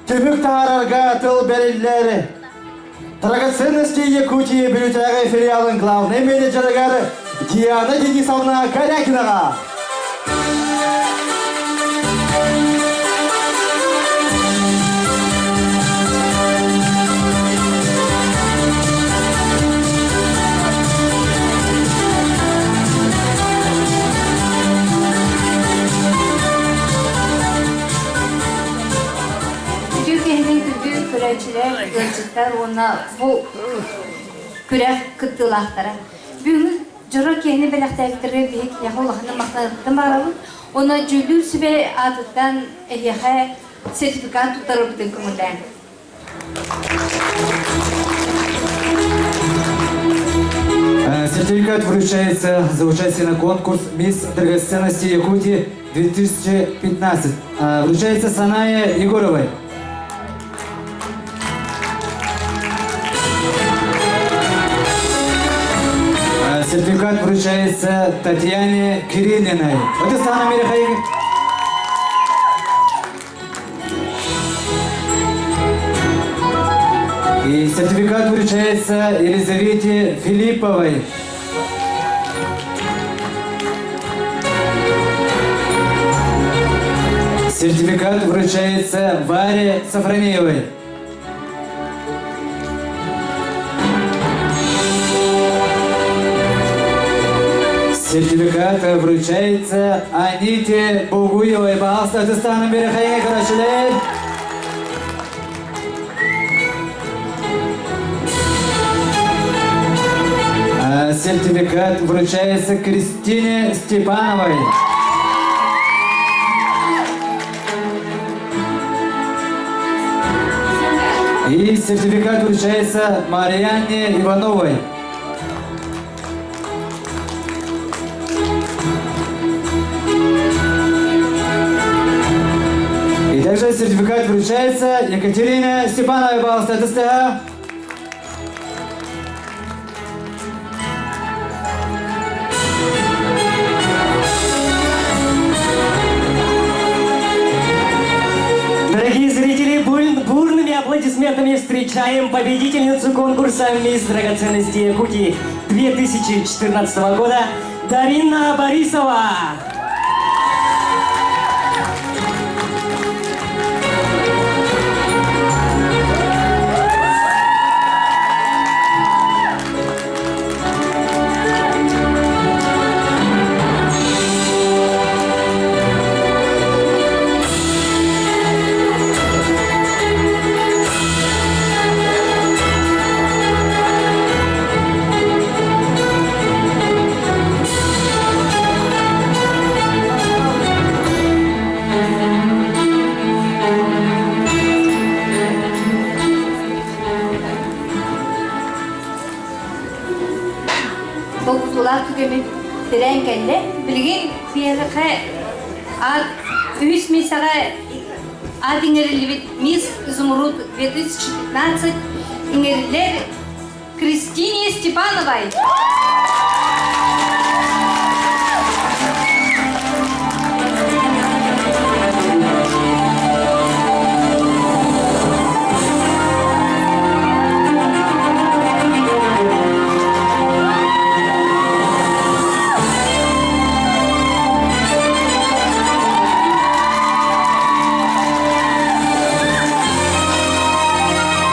Түмүк таһаарарга тыл бэриллэр Драгоценности Якутии Бүлүүтээҕи филиалын главнай менеджеригэр Диана Денисовна Корякинаҕа. Үтүө киһини күндү көрөөччүлэр, ыалдьыттар уонна бу күрэх кыттыылаахтара. Бүгүн дьоро киһини бэлэхтээбиттэргэ биһи киниэхэ улаханнык махтаныахпытын баҕарабын. Уонна дьүүллүүр сүбэ аатыттан эһиэхэ сертификат туттарарбытын көҥүллээҥ. Сертификат вручается за участие на конкурс «Мисс Драгоценности Якутии 2015». Вручается Саная Егоровой. Сертификат вручается Татьяне Кириллиной. Это Сана Михаил. И сертификат вручается Елизавете Филипповой. Сертификат вручается Варе Сафронеевой. Сертификат вручается Аните Бугуевой. Пожалуйста, Атыстаным Берехайга, көрөөччүлэр. Сертификат вручается Кристине Степановой. И сертификат вручается Марьяне Ивановой. И также сертификат вручается Екатерине Степановой, пожалуйста, ТСТА. Дорогие зрители, бурными аплодисментами встречаем победительницу конкурса «Мисс Драгоценности Якутии» 2014 года Дарина Борисова. Долгутуулаах түгэммит тирээн кэллэ. Билигин биһиэхэ аат үһүс миэстэҕэ Аат иҥэриллибит Мисс Изумруд 2015 иҥэриллэр Кристине Степановой.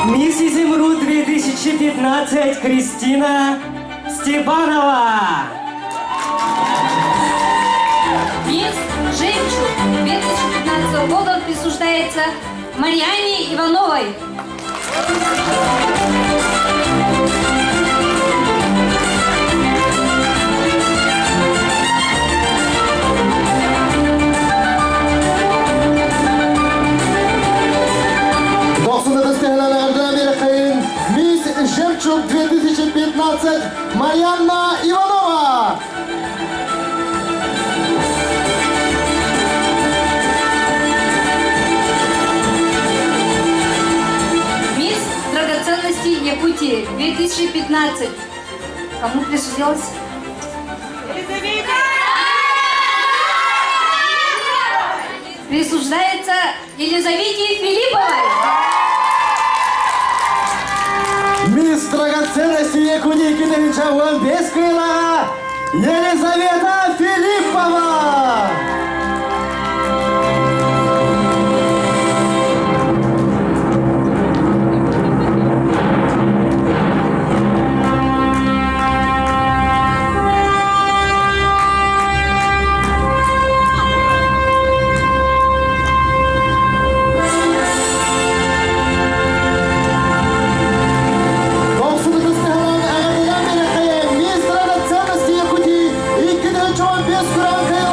Мисс Изумруд 2015 Кристина Степанова! Мисс Жемчуг 2015 года присуждается Марьяне Ивановой. Дохсун ытыс Мисс Жемчуг 2015 Марьяна Иванова! Мисс Драгоценности Якутии 2015. Кому присудилось? Присуждается Елизавете Филипповой. Мисс Драгоценности Якутии 2015 кыайыылааҕа Елизавета Филиппова! Дохсун ытыс Мисс Драгоценности Якутии 2015 күрэҕин.